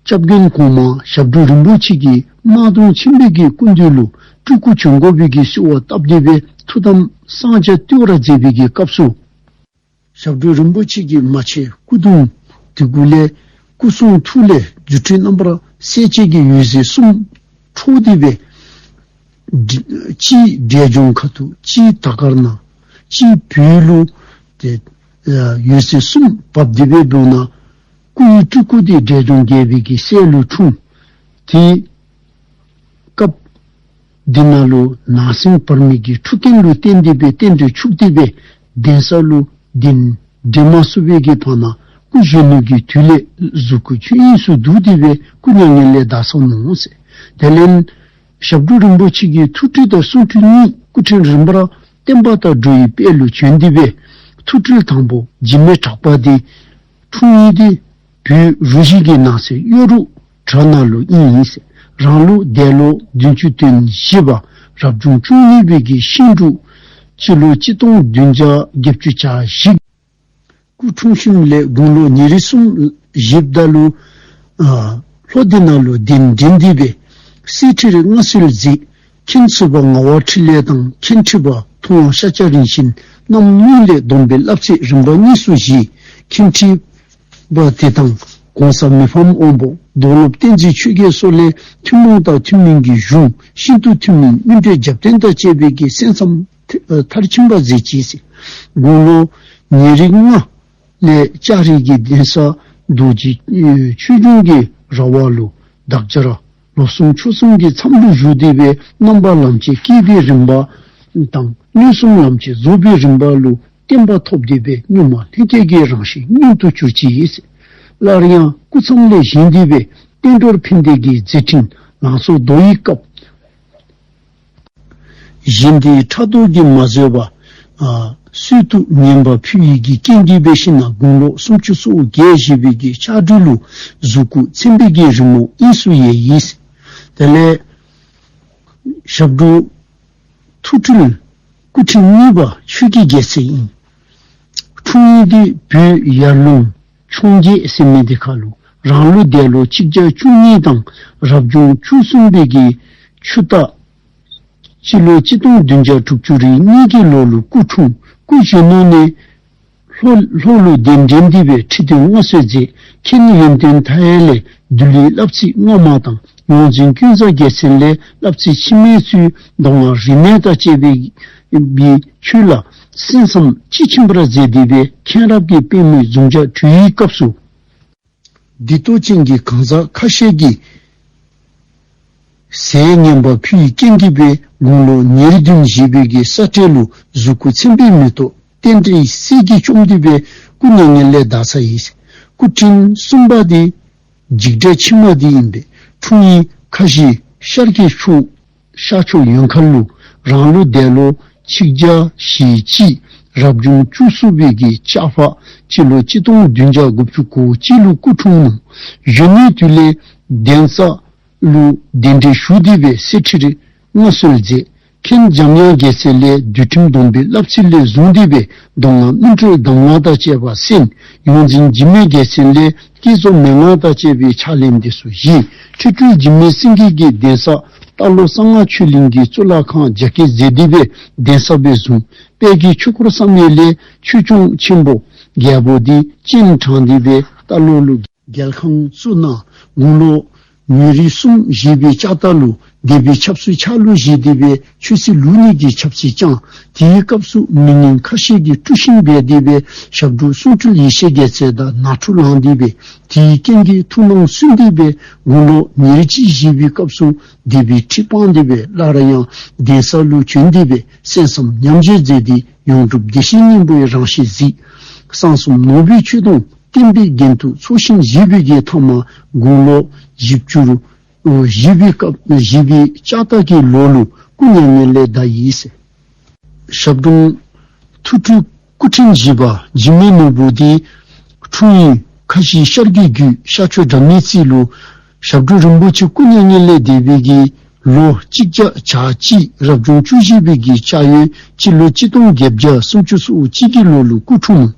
སྐྱབས་མགོན་གོང་མ་ཞབས་དྲུང་རིན་པོ་ཆེ་གི་དམར་གདུང་ཆེན་པོའི་གི་སྐུ་མདུན་ལུ་སྤྲུལ་སྐུ་བྱོན་དགོ་པའི་གི་གསོལ་བ་བཏབ་སྟེ་སྦེ་ཐུགས་དམ་གསང་རྒྱ་བཏུལ་བར་མཛད་པའི་གི་སྐབས་སུ་ཞབས་དྲུང་རིན་པོ་ཆེ་གིས་མ་ཆེན་སྐུ་གདུང་དེ་གུ་ལས་སྐུ་གསུང་ཐུགས་ལས་རྫུ་འཕྲུལ་རྣམ་པར་གསལ་བྱེད་ཀྱི་འོད་ཟེར་གསུམ་འཕྲོ་སྟེ་སྦེ་གཅིག་འབྲས་ལྗོངས་ཁ་ཐུག་གཅིག་དར་དཀར་ནང་གཅིག་བོད་ལུ་ཏེ་འོད་ཟེར་གསུམ་བབས་ཏེ་སྦེ་འབདཝ་ད་སྐུ་ཡི་སྤྲུལ་སྐུ་དེ་འབྲས་ལྗོངས་རྒྱལ་པོའི་གི་སྲས་ལུ་འཁྲུངས། དེ་སྐབས་འདི་ནང་ལུ་ནང་སེམས་བར་མའི་གི་འཁྲུག་རྐྱེན་ལུ་བརྟེན་ཏེ་སྦེ་རྟེན་འབྲེལ་འཆུགས་ཏེ་སྦེ་གདན་ས་ལུ་གདན་འདྲེན་མ་ཚུགས་པའི་གི་བར་ན་སྐུ་གཞོན་ནུ་གི་དུས་ལས་གཟུགས་སྐུ་ཆོས་དབྱིངས་སུ་འདུས་ཏེ་སྦེ་སྐུ་མྱ་ངན་ལས་འདས་སོ་ནུག་ཟེར། དེ་ལས་ཞབས་དྲུང་རིན་པོ་ཆེ་གི་ཐུགས་སྤྲུལ་དང་གསུང་སྤྲུལ་གཉིས་སྐུ་ཕྲེང་རིམ་པར་བསྟན་པ་དང་འགྲོ་བའི་དཔལ་ལུ་བྱོན་ཏེ་སྦེ་ཐུགས་སྤྲུལ་དང་པོ་འཇིགས་མེད་གྲགས་པ་དེ་འཁྲུངས་ཡུལ་དེ་བོད་རུ་བཞི་གི་ནང་གསེས་གཡོ་རུ་བྲག་ནང་ལུ་ཨིན་ཟེར། རང་ལུགས་འདས་ལོ་བདུན་ཅུ་དོན་བཞི་པ་རབ་བྱུང་བཅུ་གཉིས་པའི་གི་ཤིང་འབྲུག་སྤྱི་ལོ་གཅིག་སྟོང་བདུན་བརྒྱ་བརྒྱད་ཅུ་གྱ་བཞི་སྐུ་འཁྲུངས་ཞིནམ་ལས་དགུང་ལོ་ཉེར་གསུམ་བཞེསཔ་ད་ལུ་ཨ་ལྷོ་འདི་ནང་ལུ་གདན་འདྲེན་ཏེ་སྦེ་གསེར་ཁྲིར་མངའ་གསོལ་མཛད། མཁན་ཚུ་པ་ངག་དབང་འཕྲིན་ལས་དང་མཁན་ཁྲི་པ་ཐུབ་དབང་ཤཱཀྱ་རིན་ཆེན་རྣམ་གཉིས་ལས་སྡོམ་པའི་བསླབ་ཚིགས་རིམ་པ་གཉིས་སུ་བཞེས། མཁན་ཁྲི་པ་དེ་དང་གོང་ས་མི་ཕམ་དབང་པོ་རྡོར་སློབ་བསྟན་འཛིན་ཆོས་རྒྱལ་སོགས་ལས་ཐུན་མོང་དང་ཐུན་མིན་གྱི་གཞུང་ཤིན་ཏུ་ཐུན་མིན་སྨིན་གྲོལ་རྒྱབ་རྟེན་དང་བཅས་པའི་གི་གསན་བསམ་མཐར་ཕྱིན་པ་མཛད་ཅི་ཟེར། དགུང་ལོ་ཉེར་ལྔ་ལས་ལྕགས་རི་གི་གདན་ས་རྡོ་རྗེ་ཆོས་འབྱུང་གི་ར་བ་ལུ་འདག་སྦྱར་ལོ་གསུམ་ཕྱོགས་གསུམ་གྱི་མཚམས་ལུ་བཞུགས་ཏེ་སྦེ་རྣམ་པ་ལམ་བྱེད་སྐྱེས་པའི་རིམ་པ་དང་མངོན་སུམ་ལམ་བྱེད་རྫོགས་པའི་རིམ་པ་ལུ་བརྟན་པ་ཐོབ་སྟེ་སྦེ་གཉུག་མ་ལྷན་སྐྱེས་ཀྱི་རང་བཞིན་མངོན་དུ་གྱུར་ཅི་ཟེར། སླར་ཡང་སྐུ་མཚམས་ལས་བཞེངས་ཏེ་སྦེ་བསྟན་འགྲོར་ཕན་བདེ་གི་མཛད་འཕྲིན་ལང་ཚོ་རྡོ་ཡི་སྐབས་གཞན་དེའི་ཕྲག་དོག་གིས་མ་བཟོད་པར་ཨ་གསོལ་ཐུག་ངན་པ་ཕུལ་ཡི་གི་རྐྱེན་གྱིས་འབད་ཞིན་ན་དགུང་ལོ་སུམ་ཅུ་སོ་བརྒྱད་བཞེས་པའི་གི་ལྕགས་སྦྲུལ་ལུ་གཟུགས་སྐུ་མཚན་དཔེའི་གི་རི་མོ་དབྱིངས་སུ་ཡལ་ཡི། དེ་ལས་ཞབས་དྲུང་ཐུགས་སྤྲུལ་སྐུ་ཕྲེང་གཉིས་པ་ཆོས་ཀྱི་རྒྱལ་མཚན་ཨིན། འཁྲུངས་ཡུལ་དེ་བོད་ཡར་ཀླུང་འཕྱོངས་རྒྱས་ཟེར་མི་དེ་ཁར་ལུ། རང་ལུགས་འདས་ལོ་གཅིག་བརྒྱ་བཅུ་གཉིས་དང་རབ་བྱུང་བཅུ་གསུམ་པའི་གི་ཆུ་སྟག་སྤྱི་ལོ་གཅིག་སྟོང་བདུན་བརྒྱ་དྲུག་ཅུ་རེ་གཉིས་ཀྱི་ལོ་ལུ་སྐུ་འཁྲུངས། སྐུ་གཞོན་ནུ་ནས་ལྷོ་ལྷོ་ལུ་གདན་འདྲེན་ཏེ་སྦེ་ཁྲི་སྟོན་མངའ་གསོལ་མཛད། མཁན་ཡོན་ཏན་མཐའ་ཡས་ལས་འདུལ་བའི་བསླབ་ཚིགས་སྔ་མ་དང་ཡོངས་འཛིན་ཀུན་བཟང་རྒྱལ་མཚན་ལས་བསླབ་ཚིགས་ཕྱི་མའི་ཚུལ་གདམས་ངག་རིས་མེད་དང་བཅས་པའི་པའི་ཆོས་ལ་གསན་བསམ་དཔྱིས་ཕྱིན་པར་མཛད་དེ་སྦེ་མཁྱེན་རབ་ཀྱི་པད་མོའི་འཛུམ་ཞལ་གྲོལ་བའི་སྐབས་སུ། བདེ་ཏོག་ཅན་གྱི་གང་ཟག་ཁ་ཤས་ཀྱིས་ཟས་ངན་པ་ཕུལ་བའི་རྐྱེན་གྱིས་སྦེ་དགུང་ལོ་ཉེར་བདུན་བཞེས་པའི་གི་ས་སྤྲེལ་ལུ་གཟུགས་སྐུ་མཚན་དཔེའི་མེ་ཏོག་རྟེན་འབྲེལ་གསེར་གྱིས་བཅོམ་སྟེ་སྦེ་སྐུ་མྱ་ངན་ལས་འདས་ཡི། སྐུ་ཕྲེང་གསུམ་པ་དེ་འཇིགས་བྲལ་ཕྱི་མ་དེ་ཨིན་པས། འཁྲུངས་ཡུལ་ཁ་བཞི་ཤར་གྱི་ཕྱོགས་ ཤར་ཕྱོགས་ཡོན་ཁ་ལུ་རང་ལུགས་འདས་ལོ་ཆིག་བརྒྱ་ཞེ་གཅིག་རབ་བྱུང་བཅུ་གསུམ་པའི་གི་ལྕགས་ཕག་སྤྱི་ལོ་གཅིག་སྟོང་བདུན་བརྒྱ་དགུ་བཅུ་གོ་གཅིག་ལུ་སྐུ་འཁྲུངས་ནུག། གཞོན་ནུའི་དུས་ལས་གདན་ས་ལུ་གདན་འདྲེན་ཞུ་སྟེ་སྦེ་གསེར་ཁྲིར་མངའ་གསོལ་མཛད། མཁན་འཇམ་དབྱངས་རྒྱལ་མཚན་ལས་འདུལ་ཁྲིམས་སྡོམ་པའི་བསླབ་ཚིགས་ལས་བཟུང་སྟེ་སྦེ་མདོ་སྔགས་སྨིན་གྲོལ་གདམས་ངག་དང་བཅས་པ་གསན། ཡོངས་འཛིན་འཇིགས་མེད་རྒྱལ་མཚན་ལས་བསྐྱེད་རྫོགས་མན་ངག་དང་བཅས་པའི་ཕྱག་ལེན་འདི་ཚུ་བཞེས། ཁྲི་སྤྲུལ་འཇིགས་མེད་སེང་གེ་གི་གདན་ས་རྟ་ལོག་གསང་སྔགས་ཆོས་གླིང་གི་གཙུག་ལག་ཁང་རྒྱ་བསྐྱེད་མཛད་དེ་སྦེ་གདན་ས་སྦེ་བཟུང་། དཔལ་གྱི་ཆོས་འཁོར་བསམ་ཡས་ལས་ཆོས་སྐྱོང་ཆེན་པོ་རྒྱལ་པོ་འདི་སྤྱན་དྲངས་ཏེ་སྦེ་རྟ་ལོག་ལུ་རྒྱལ་ཁང་བཙུགས་གནང་། དགུང་ལོ་ཉེར་གསུམ་བཞེས་པའི་ལྕགས་རྟ་ལུ་སྡེ་པའི་ཆབ་སྲིད་ཕྱག་ལུ་བཞེས་ཏེ་སྦེ་ཆོས་སྲིད་ལུགས་གཉིས་ཀྱི་ཆབ་སྲིད་བསྐྱངས། དེའི་སྐབས་སུ་མི་ངན་ཁ་ཤས་ཀྱིས་དཀྲུགས་ཤིང་འབད་དེ་སྦེ་ཞབས་དྲུང་གསུང་སྤྲུལ་ཡེ་ཤེས་རྒྱལ་མཚན་དང་ནང་འཁྲུག་ལངས་ཏེ་སྦེ་དེའི་རྐྱེན་གྱིས་ཐུགས་ནང་སུན་ཏེ་སྦེ་དགུང་ལོ་ཉེར་གཅིག་བཞེས་པའི་སྐབས་སུ་སྡེ་པའི་ཁྲི་སྤངས་ཏེ་སྦེ་སླར་ཡང་གདན་ས་ལུ་བྱོན་ཏེ་སྦེ་གསན་བསམ་ཉམས་བཞེས་མཛད་དེ་ཡོངས་གྲུབ་བདེ་གཤེགས་སྙིང་པོའི་རང་གཤིས་གཟིགས། གསང་གསུམ་ནོར་བུའི་ཆོས་དུང་བསྟན་པའི་རྒྱན་དུ་ཚོགས་ཞིང་བཞེས་པའི་གི་ཐ་མ་དགུང་ལོ་བཞི་བཅུ་རུ་བཞེས་པའི་སྐབས་བཞེས་པའི་ལྕགས་རྟ་གི་ལོ་ལུ་སྐུ་མྱ་ངན་ལས་འདས་ཡི་ཟེར། ཞབས་དྲུང་ཐུགས་སྤྲུལ་སྐུ་ཕྲེང་བཞི་པ་འཇིགས་མེད་ནོར་བུ་འདི་འཁྲུངས་ཡུལ་ཁ་བཞི་ཤར་གྱི་རྒྱུད་ཤར་ཕྱོགས་དགྲ་མེད་རྩེ་ལུ་ཞབས་དྲུང་རིན་པོ་ཆེ་སྐུ་མྱ་ངན་ལས་འདས་པའི་གི་ལོ་གཅིག་བརྒྱ་གྱ་གཅིག་རབ་བྱུང་བཅུ་བཞི་པའི་གི་ལྕགས་ཡོས་སྤྱི་ལོ་གཅིག་སྟོང་བརྒྱད་བརྒྱ་སུམ་ཅུ་སོ་གཅིག་གི་ལོ་ལུ་སྐུ་འཁྲུངས་ནུག།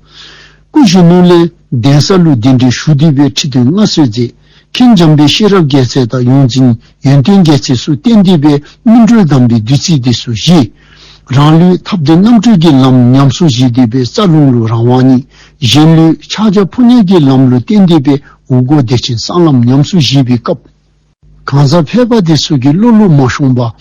སྐུ་གཞོན་ནུ་ལས་གདན་ས་ལུ་གདན་འདྲེན་ཞུ་སྟེ་སྦེ་ཁྲི་སྟོན་མངའ་གསོལ་མཛད། མཁན་འཇམ་དཔལ་ཤེས་རབ་རྒྱལ་མཚན་དང་ཡོངས་འཛིན་ཡོན་ཏན་རྒྱལ་མཚན་སོགས་བསྟེན་ཏེ་སྦེ་སྨིན་གྲོལ་གདམས་པའི་བདུད་རྩི་འདི་ཚུ་བཞེས། རང་ལུས་ཐབས་ལྡན་རྣམ་གྲོལ་གྱི་ལམ་ཉམས་སུ་བཞེས་ཏེ་སྦེ་རྩ་རླུང་ལུ་རང་དབང་བརྙེས། གཞན་ལུས་ཕྱག་རྒྱ་ཕོ་ཉ་གི་ལམ་ལུ་བསྟེན་ཏེ་སྦེ་འུག་སྒོ་བདེ་ཆེན་གསང་ལམ་ཉམས་སུ་བཞེས་པའི་སྐབས། གང་ཟག་ཕལ་པ་དེ་ཚུ་གིས་བློ་ལུ་མ་ཤོང་པར་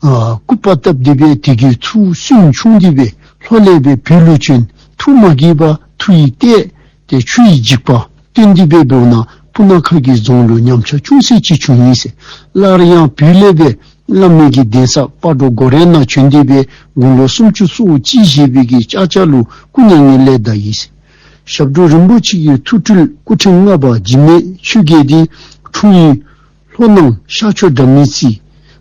ཨ་སྐུར་པ་བཏབ་སྟེ་སྦེ་དེ་གིས་ཐུགས་སུན་ཕྱུང་སྟེ་སྦེ་ལྷོ་ལས་སྦེ་བོད་ལུ་བྱོན། ཐུགས་མ་དགྱེས་པར་མཐུ་ཡིས་བརྟས་ཏེ་ཆུ་ཡི་འཇིགས་པ་བཏོན་ཏེ་སྦེ་འབདཝ་ན་སྤུ་ན་ཁ་གི་རྫོང་ལུ་ཉམས་ཆག་ཅུང་ཟད་ཅིག་བྱུང་ཡི་ཟེར། སླར་ཡང་བོད་ལས་སྦེ་བླ་མའི་གི་གདན་ས་སྤ་གྲོ་སྒོ་རའི་ནང་བྱོན་ཏེ་སྦེ་དགུང་ལོ་སུམ་ཅུ་སོ་གཅིག་བཞེས་པའི་གི་ལྕགས་བྱ་ལུ་སྐུ་མྱ་ངན་ལས་འདས་ཡི་ཟེར། ཞབས་དྲུང་རིན་པོ་ཆེ་གི་ཐུགས་སྤྲུལ་སྐུ་ཕྲེང་ལྔ་པ་འཇིགས་མེད་ཆོས་རྒྱལ་འདི་འཁྲུངས་ཡུལ་ལྷོ་ནང་ཤར་ཕྱོགས་དགྲ་མེད་རྩེ་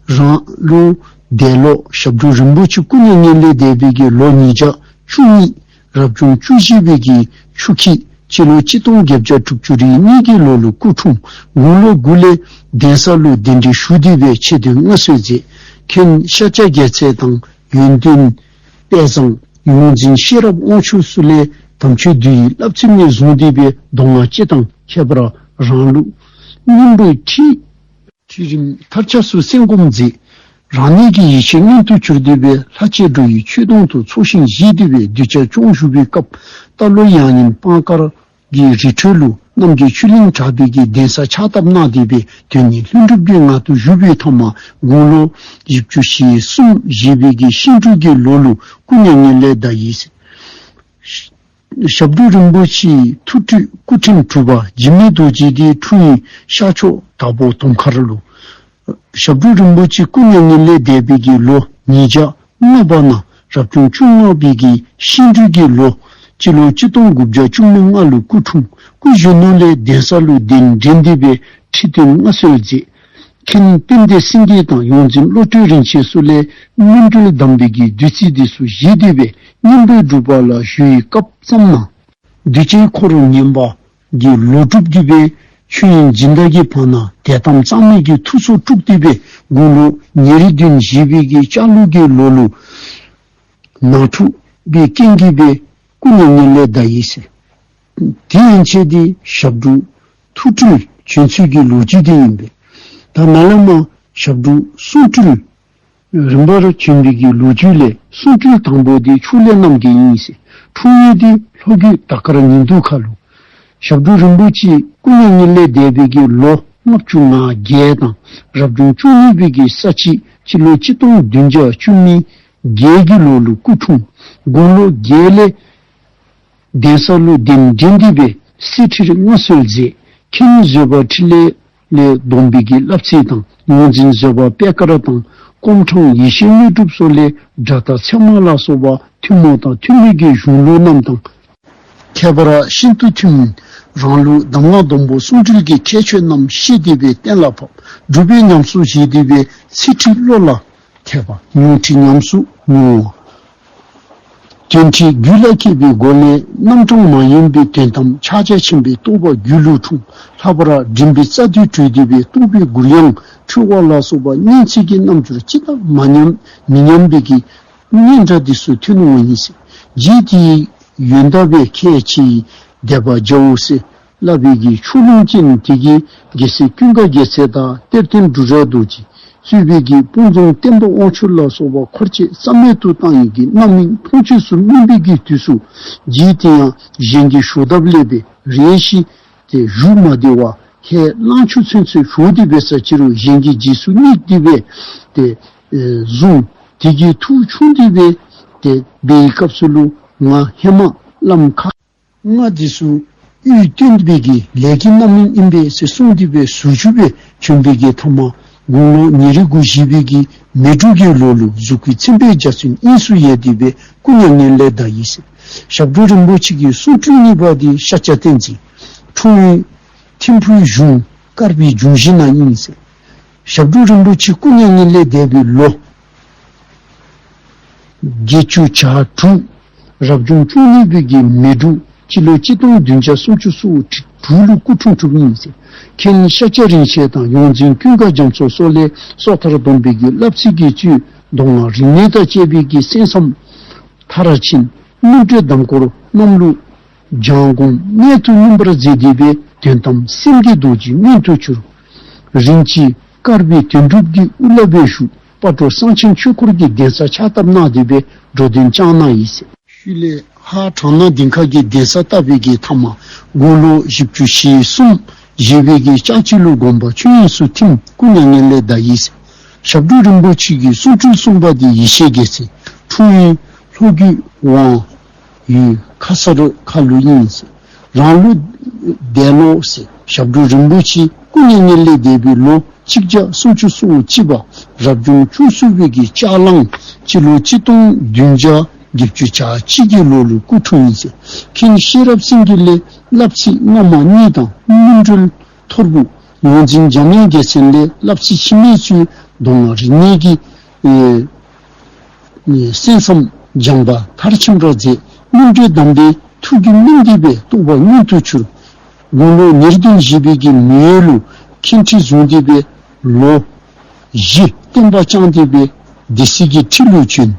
རང་ལུགས་འདས་ལོ་ཞབས་དྲུང་རིན་པོ་ཆེ་སྐུ་མྱ་ངན་ལས་འདས་པའི་གི་ལོ་ཉིས་བརྒྱ་བཅུ་གཉིས་རབ་བྱུང་བཅུ་བཞི་པའི་གི་ཆུ་ཁྱི་སྤྱི་ལོ་གཅིག་སྟོང་བརྒྱད་བརྒྱ་དྲུག་ཅུ་རེ་གཉིས་ཀྱི་ལོ་ལུ་སྐུ་འཁྲུངས། དགུང་ལོ་དགུ་ལས་གདན་ས་ལུ་གདན་འདྲེན་ཞུ་སྟེ་སྦེ་ཆེ་བསྟོད་མངའ་གསོལ་མཛད། མཁན་ཤཱཀྱ་རྒྱལ་མཚན་དང་ཡོན་ཏན་དཔལ་བཟང་ཡོངས་འཛིན་ཤེས་རབ་དབང་ཕྱུག་སོགས་ལས་དམ་ཆོས་འདུལ་བའི་བསླབ་ཚིགས་ནས་བཟུང་སྟེ་སྦེ་མདོ་སྔགས་སྤྱི་དང་ཁྱད་པར་རང་ལུགས་སྙིང་པོའི་ཁྲིད་ཁྲིད་རིམ་མཐར་ཆགས་སུ་གསན་སྒོམ་མཛད། རང་ཉིད་ཀྱི་ཡིད་ཆེས་མངོན་དུ་གྱུར་ཏེ་སྦེ་ལྷ་བཅས་འགྲོ་བའི་ཆོས་དུང་དུ་ཚོགས་ཞིང་བཞེས་ཏེ་སྦེ་གདུལ་བྱ་སྐྱོང་བཞུགས་པའི་སྐབས་རྟ་ལོ་ཡང་སྙིང་སྤང་དཀར་གྱི་རི་ཁྲོད་ལུ་རྣམ་རྒྱལ་ཆོས་གླིང་གྲགས་པའི་གི་གདན་ས་ཕྱག་བཏབ་གནང་སྟེ་སྦེ་དོན་གཉིས་ལྷུན་གྲུབ་ཀྱི་ངང་དུ་བཞུགས་པའི་ཐ་མ་དགུང་ལོ་བཞི་བཅུ་ཞེ་གསུམ་བཞེས་པའི་གི་ཤིང་འབྲུག་གི་ལོ་ལུ་སྐུ་མྱ་ངན་ལས་འདས་ཡི་ཟེར། ཞབས་དྲུང་རིན་པོ་ཆེའི་ཐུགས་སྤྲུལ་སྐུ་ཕྲེང་དྲུག་པ་འཇིགས་མེད་རྡོ་རྗེ་འདི་འཁྲུངས་ཡུལ་ཤར་ཕྱོགས་དྭགས་པོ་དོམ་མཁར་ལུ། ཞབས་དྲུང་རིན་པོ་ཆེ་སྐུ་མྱ་ངན་ལས་འདས་པའི་གི་ལོ་ཉིས་བརྒྱ་ལྔ་པ་ནང་རབ་བྱུང་བཅོ་ལྔ་པའི་གི་ཤིང་སྦྲུལ་གྱི་ལོ་སྤྱི་ལོ་གཅིག་སྟོང་དགུ་བརྒྱ་བཅུ་མེད་ལྔ་ལུ་སྐུ་འཁྲུངས། སྐུ་གཞོན་ནུ་ལས་གདན་ས་ལུ་གདན་འདྲེན་ཏེ་སྦེ་ཁྲི་སྟོན་མངའ་གསོལ་མཛད། མཁན་དཔལ་ལྡན་སེང་གེ་དང་ཡོངས་འཛིན་བློ་གྲོས་རིན་ཆེན་སོགས་ལས་སྨིན་གྲོལ་གདམས་པའི་གི་བདུད་རྩི་འདི་ཚུ་བཞེས་ཏེ་སྦེ་སྙིང་པོའི་སྒྲུབ་པ་ལ་བཞུགས་པའི་སྐབས་ཙམ་ན། གདུལ་བྱའི་འཁོར་ལོ་ཉན་པ་གི་ལོ་སྒྲུབ་སྟེ་སྦེ་ཆོས་དབྱིངས་སྦྱིན་བདག་གི་བར་ན་དད་དམ་གཙང་མའི་གི་ཐུགས་ཚོགས་དཀྲུགས་ཏེ་སྦེ་དགུང་ལོ་ཉེར་བདུན་བཞེས་པའི་གི་ལྕགས་ལུག་གི་ལོ་ལུ་ནང་འཁྲུག་པའི་རྐྱེན་གྱིས་སྦེ་སྐུ་མྱ་ངན་ལས་འདས་ཡི་ཟེར། དེ་ཡན་ཆད་འདི་ཞབས་དྲུང་ཐུགས་སྤྲུལ་བྱོན་ཚུལ་གྱི་ལོ་རྒྱུས་འདི་ཨིན་པས། ད་ནཱ་ལས་མར་ཞབས་དྲུང་གསུང་སྤྲུལ་རིམ་པར་བྱོན་པའི་གི་ལོ་རྒྱུས་ལས་གསུང་སྤྲུལ་དང་པོ་འདི་ཕྱོགས་ལས་རྣམ་རྒྱལ་ཨིན་ཟེར། འཁྲུངས་ཡུལ་འདི་ལྷོ་རྒྱུད་དར་དཀར་ཉིན་དུ་ཁ་ལུ། ཞབས་དྲུང་རིན་པོ་ཆེ་སྐུ་མྱ་ངན་ལས་འདས་པའི་གི་ལོ་ལྔ་བཅུ་ང་བརྒྱད་དང་རབ་བྱུང་བཅུ་གཉིས་པའི་གི་ས་བྱི་སྤྱི་ལོ་གཅིག་སྟོང་བདུན་བརྒྱ་བཅུ་མེད་བརྒྱད་ཀྱི་ལོ་ལུ་སྐུ་འཁྲུངས། དགུང་ལོ་བརྒྱད་ལས་གདན་ས་ལུ་གདན་འདྲེན་ཏེ་སྦེ་གསེར་ཁྲིར་མངའ་གསོལ་མཛད། མཁན་བཟོད་པ་འཕྲིན་ལས་ལས་སྡོམ་པའི་གི་བསླབ་ཚིགས་དང་ཡོངས་འཛིན་བཟོད་པ་པད་དཀར་དང་སྐོམ་འཕྲང་ཡེ་ཤེས་དངོས་གྲུབ་སོགས་ལས་དགྲ་སྟ་ཚེར་མ་ལ་སོགས་པ་ཐུན་མོང་དང་ཐུན་མིན་གྱི་གཞུང་ལུགས་རྣམས་དང་ཁྱད་པར་ཤིན་ཏུ་ཐུན་མིན་རང་ལུགས་གདམས་ངག་སྡོང་པོ་གསུང་སྤྲུལ་གྱི་ཁྱད་ཆོས་རྣམས་ཤེས་ཏེ་སྦེ་གཏན་ལ་ཕབ། སྒྲུབ་པའི་ཉམས་སུ་བཞེས་ཏེ་སྦེ་ཚེ་ཁྲིད་བློ་ལ་ ཐེག་པ་ཉུང་ཁྲི་ཉམས་སུ་མྱོང་བ། དོན་ཁྲིད་རྒྱུད་ལ་སྐྱེས་པའི་སྒོ་ནས་རྣམ་གྲངས་མ་ཡིན་པའི་དོན་དམ་ཕྱག་རྒྱ་ཆེན་པོའི་རྟོགས་པ་རྒྱུད་ལུ་འཁྲུངས། ལྷག་པར་མགྲིན་པའི་རྩ་མདུད་གྲོལ་ཏེ་སྦེ་རྟོགས་པའི་མགུར་དབྱངས་འཁྲོལ་བ་ལ་སོགས་པ་སྙན་ཚིག་གི་རྣམ་འགྱུར་ཅི་ལྟར་མ་ཉམས་མི་ཉམས་པའི་གི་སྙན་སྒྲ་འདི་ཚུ་ཐོན་འོང་ཡི་ཟེར། རྗེ་དེའི་ཡོན་བདག་སྦེ་ཁས་འཆེ་ཡི་སྡེ་པ་རྒྱལ་པོ་ཟེར་སླབ་པའི་གི་ཆོས་ལུང་ཅན་དེ་གིས་རྒྱལ་སྲས་ཀུན་དགའ་རྒྱལ་མཚན་དང་གཏེར་སྟོན་འབྲུག་སྒྲ་རྡོ་རྗེ་གཙོས་པའི་གི་དཔུང་འཛོམས་བསྟན་པ་དབང་ཕྱུག་ལ་སོགས་པ་འཁོར་བཅས་རྩ་མེད་དུ་བཏང་ཡི་གི་རྣམ་སྨིན་ཕུང་བྱེད་སུ་སྨིན་པའི་གི་དུས་སུ། རྗེ་དེ་ཡང་གཞན་གྱི་ཞུ་དག་ལས་སྦེ་རེ་ཞིག་ཏེ་བཞུགས་མ་བདེ་བར་ཧེ་གླང་ཆུ་ཚུན་ཚོད་བཞུགས་ཏེ་སྦེ་ས་ཅི་རུང་གཞན་གྱི་རྗེས་སུ་སྙེགས་ཏེ་སྦེ་ཏེ་ཨེ་བཟུང་། དེ་གིས་ཐུགས་ཆུང་སྟེ་སྦེ་ཏེ་འབད་བའི་སྐབས་སུ་ལུ་ང་ཧེ་མ་བླམ་ཁག་ལྔ་དེ་ཚུ་དབུས་བསྟན་པའི་གི་ལས་ཀྱི་རྣམ་སྨིན་ཨིན་པས་ཟེར་གསུངས་ཏེ་སྦེ་ཟུར་ཞུགས་སྦེ་བྱོན་པའི་གི་མཐའ་མ་དགུང་ལོ་ཉེར་དགུ་བཞེས་པའི་གི་མེ་འབྲུག་གི་ལོ་ལུ་གཟུགས་སྐུའི་མཚན་དཔེ་འཇའ་ཚོན་དབྱིངས་སུ་ཡལ་ཏེ་སྦེ་སྐུ་མྱ་ངན་ལས་འདས་ཡི་ཟེར། ཞབས་དྲུང་རིན་པོ་ཆེ་གི་གསུང་སྤྲུལ་གཉིས་པ་དེ་ཤཱཀྱ་བསྟན་འཛིན། འཁྲུངས་ཡུལ་ཐིམ་ཕུག་གཞུང་དཀར་སྦིས་ལྗོངས་བཞི་ནང་ཨིན་ཟེར། ཞབས་དྲུང་རིན་པོ་ཆེ་སྐུ་མྱ་ངན་ལས་འདས་པའི་ལོ་བརྒྱད་ཅུ་གྱ་དྲུག། རབ་བྱུང་བཅུ་གཉིས་པའི་གི་མེ་འབྲུག་སྤྱི་ལོ་གཅིག་སྟོང་བདུན་བརྒྱ་སུམ་ཅུ་སོ་དྲུག་ལུ་སྐུ་འཁྲུངས་གྲུབ་ཨིན་ཟེར། མཁན་ཤཱཀྱ་རིན་ཆེན་དང་ཡོངས་འཛིན་ཀུན་དགའ་རྒྱ་མཚོ་སོགས་ལས་སོ་ཐར་སྡོམ་པའི་གི་བསླབ་ཚིགས་ཀྱི་བཅུད་མདོ་སྔགས་རིག་གནས་དང་བཅས་པའི་གི་གསན་བསམ་མཐར་ཕྱིན། སྨིན་གྲོལ་གདམས་སྐོར་རྣམས་ལུ་སྦྱང་སྒོམ་གནད་དུ་སྨིན་པར་མཛད་དེ་སྦེ་དོན་དམ་སེམས་ཀྱི་རྡོ་རྗེ་མངོན་དུ་གྱུར། རིན་ཆེན་དཀར་སྦིས་དོན་གྲུབ་ཀྱི་དབུ་བླ་སྦེ་བཞུགས། སྤ་གྲོ་གསང་ཆེན་ཆོས་འཁོར་གྱི་གདན་ས་ཕྱག་བཏབ་གནང་སྟེ་སྦེ་འགྲོ་དོན་བསྐྱངས་གནང་ཡི་ཟེར། ཤུལ་ལས་ཧཱ་གྲ་ན་སྡིངས་ཁ་གི་གདན་ས་བཏབ་པའི་གི་མཐའ་མ་དགུང་ལོ་བཞི་བཅུ་ཞེ་གསུམ་བཞེས་པའི་གི་ལྕགས་བྱི་ལུ་དགོངས་པ་ཆོས་དབྱིངས་སུ་ཐིམ་སྐུ་མྱ་ངན་ལས་འདས་ཡི་ཟེར། ཞབས་དྲུང་རིན་པོ་ཆེ་གི་གསུང་སྤྲུལ་གསུམ་པ་དེ་ཡེ་ཤེས་རྒྱལ་མཚན། འཁྲུངས་ཡུལ་ལྷོ་རྒྱུད་ཝང་ཡུལ་ཁ་ས་རུ་ཁ་ལུ་ཨིན་ཟེར། རང་ལུགས་འདས་ལོ་ཟེར། ཞབས་དྲུང་རིན་པོ་ཆེ་སྐུ་མྱ་ངན་ལས་འདས་པའི་ལོ་གཅིག་བརྒྱ་སུམ་ཅུ་སོ་གཅིག་པ་རབ་བྱུང་བཅུ་གསུམ་པའི་གི་ལྕགས་གླང་སྤྱི་ལོ་གཅིག་སྟོང་བདུན་བརྒྱ་བརྒྱད་ཅུ་གྱ་གཅིག་གི་ལོ་ལུ་སྐུ་འཁྲུངས་ཡི་ཟེར། མཁན་ཤེས་རབ་སེང་གེ་ལས་བསླབ་ཚིགས་སྔ་མ་གཉིས་དང་སྨིན་གྲོལ་ཐོར་བུ། ཡོངས་འཛིན་འཇམ་དབྱངས་རྒྱལ་མཚན་ལས་བསླབ་ཚིགས་ཕྱི་མའི་ཚུལ་མདོ་སྔགས་རིག་གནས་ཀྱི་ཨེ་ཨེ་གསན་བསམ་སྦྱངས་པ་མཐར་ཕྱིན་པར་མཛད། སྨིན་གྲོལ་གདམས་པའི་ཐུགས་རྒྱུད་སྨིན་ཏེ་སྦེ་རྟོགས་པ་མངོན་དུ་གྱུར། དགུང་ལོ་ཉེར་བདུན་བཞེས་པའི་གི་མེ་ཡོས་ལུ་མཁན་ཁྲི་བཟུང་སྟེ་སྦེ་ལོ་བཞི་བསྟན་པ་བསྐྱངས་ཏེ་སྦེ་སྡེ་སྲིད་ཀྱི་ཁྲི་ལུ་བྱོན།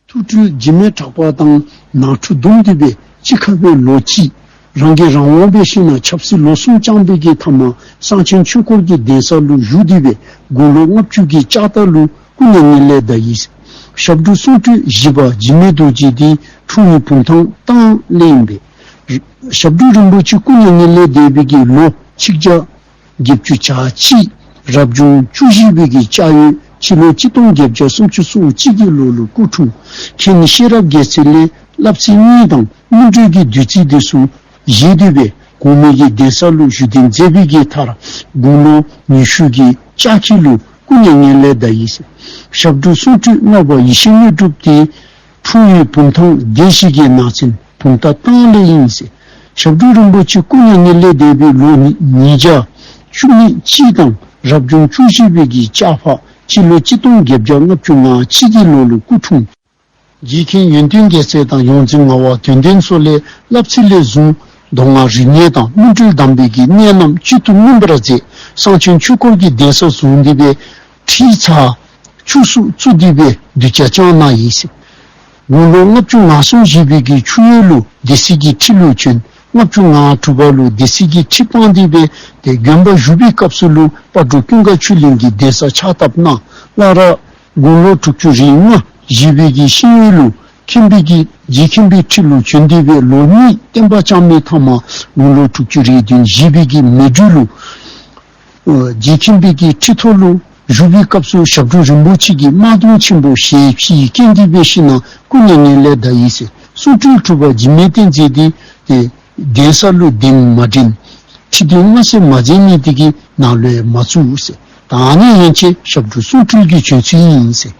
ཐུགས་སྤྲུལ་འཇིགས་མེད་གྲགས་པ་དང་ནང་འཁྲུག་བསྡོམས་ཏེ་སྦེ་གཅིག་ཁར་སྦེ་ལོ་གཅིག་རང་གིས་རང་དབང་སྦེ་ཞིནམ་ལས་ཆབ་སྲིད་ལོ་གསུམ་བསྐྱངས་པའི་གི་མཐའ་མ་གསང་ཆེན་ཆོས་འཁོར་གྱི་གདན་ས་ལུ་བཞུགས་ཏེ་སྦེ་དགུང་ལོ་ལྔ་བཅུ་གི་ལྕགས་རྟ་ལུ་སྐུ་མྱ་ངན་ལས་འདས་ཡི་ཟེར། ཞབས་དྲུང་གསུང་སྤྲུལ་བཞི་པ་འཇིགས་མེད་རྡོ་རྗེ་དེ་འཁྲུངས་ཡུལ་བུམ་ཐང་གཏང་ལས་ཨིན་པས། ཞབས་དྲུང་རིན་པོ་ཆེ་སྐུ་མྱ་ངན་ལས་འདས་པའི་གི་ལོ་གཅིག་བརྒྱ་བརྒྱད་ཅུ་གྱ་གཅིག་རབ་བྱུང་བཅུ་བཞི་པའི་གི་ལྕགས་ཡོས་སྤྱི་ལོ་གཅིག་སྟོང་བརྒྱད་བརྒྱ་སུམ་ཅུ་སོ་གཅིག་གི་ལོ་ལུ་སྐུ་འཁྲུངས། མཁན་ཤེས་རབ་རྒྱལ་མཚན་ལས་བསླབ་ཚིགས་གཉིས་དང་སྨིན་གྲོལ་གྱི་བདུད་རྩི་དེ་ཚུ་བཞེས་ཏེ་སྦེ་གོང་མའི་གི་གདན་ས་ལུ་བཞུགས་གདན་མཛད་པའི་གི་མཐར་དགུང་ལོ་ཉི་ཤུ་གི་ལྕགས་ཁྱི་ལུ་སྐུ་མྱ་ངན་ལས་འདས་ཡི་ཟེར། ཞབས་དྲུང་གསུང་སྤྲུལ་ལྔ་པ་ཡེ་ཤེས་དངོས་གྲུབ་དེ་འཁྲུངས་ཡུལ་བུམ་ཐང་སྡེ་བཞི་གི་ནང་ཚན་བུམ་ཐང་གཏང་ལས་ཨིན་ཟེར། ཞབས་དྲུང་རིན་པོ་ཆེ་སྐུ་མྱ་ངན་ལས་འདས་པའི་ལོ་ཉིས་བརྒྱ་བཅུ་གཉིས་གཅིག་དང་རབ་བྱུང་བཅུ་བཞི་པའི་གི་ལྕགས་ཕག་སྤྱི་ལོ་གཅིག་སྟོང་བརྒྱད་བརྒྱ་ལྔ་བཅུ་ང་གཅིག་གི་ལོ་ལུ་སྐུ་འཁྲུངས། རྗེ་མཁན་ཡོན་ཏན་རྒྱལ་མཚན་དང་ཡོངས་འཛིན་ངག་དབང་དོན་ལྡན་སོགས་ལས་བསླབ་ཚིགས་ལས་བཟུང་མདོ་སྔགས་རིག་གནས་དང་སྨིན་གྲོལ་གདམས་པའི་གི་གནད་རྣམས་བཅུད་དུ་སྨིན་པར་མཛད། གསང་ཆེན་ཆོས་འཁོར་གྱི་གདན་ས་བཟུང་སྟེ་སྦེ་ཁྲི་ཚར་བཅུ་གསུམ་བཙུགས་ཏེ་སྦེ་གདུལ་བྱ་བསྐྱངས་གནང་ཡི་ཟེར། དགུང་ལོ་ལྔ་བཅུ་ང་གསུམ་བཞེས་པའི་གི་ཆུ་ཡོས་ལུ་སྡེ་སྲིད་ཀྱི་ཁྲི་ལུ་བྱོན། ལྔ་བཅུ་ང་དྲུག་པ་ལུ་སྡེ་སྲིད་ཀྱི་ཁྲི་སྤངས་ཏེ་སྦེ་ཏེ་དགོན་པ་བཞུགས་པའི་སྐབས་སུ་ལུ་སྤ་གྲོ་ཀུན་དགའ་ཆོས་གླིང་གི་གདན་ས་ཕྱག་བཏབ་གནང་། སླར་དགུང་ལོ་དྲུག་ཅུ་རེ་ལྔ་བཞེས་པའི་གི་ཤིང་ཡོས་ལུ་མཁན་པོའི་གི་རྗེ་མཁན་པོའི་ཁྲི་ལུ་བྱོན་ཏེ་སྦེ་ལོ་གཉིས་བསྟན་པ་བསྐྱངས་མི་མཐའ་མ་དགུང་ལོ་དྲུག་ཅུ་རེ་བདུན་བཞེས་པའི་གི་མེ་སྦྲུལ་ལུ་ཨོ་རྗེ་མཁན་པོའི་གི་ཁྲི་ཐོག་ལུ་བཞུགས་པའི་སྐབས་སུ་ཞབས་དྲུང་རིན་པོ་ཆེ་གིས་དམར་གདུང་ཆེན་པོ་ཞལ་ཕྱེ་བའི་རྐྱེན་གྱིས་འབད་ཞིན་ན་སྐུ་མྱ་ངན་ལས་འདས་ཡི་ཟེར། གསུང་སྤྲུལ་དྲུག་པ་འཇིགས་མེད་བསྟན་འཛིན་དེ་ཏེ་གདན་ས་ལུ་གདན་མ་འདྲེན། ཁྲི་འདོན་མངའ་གསོལ་མ་མཛད་ནི་དེ་གིས་ནང་ལུ་ཡང་མ་བཙུགས་ཟེར། ད་ཨ་ནི་ཡན་ཆད་ཞབས་དྲུང་གསུང་སྤྲུལ་གྱི་བྱོན་ཚུལ་ཨིན་ཟེར།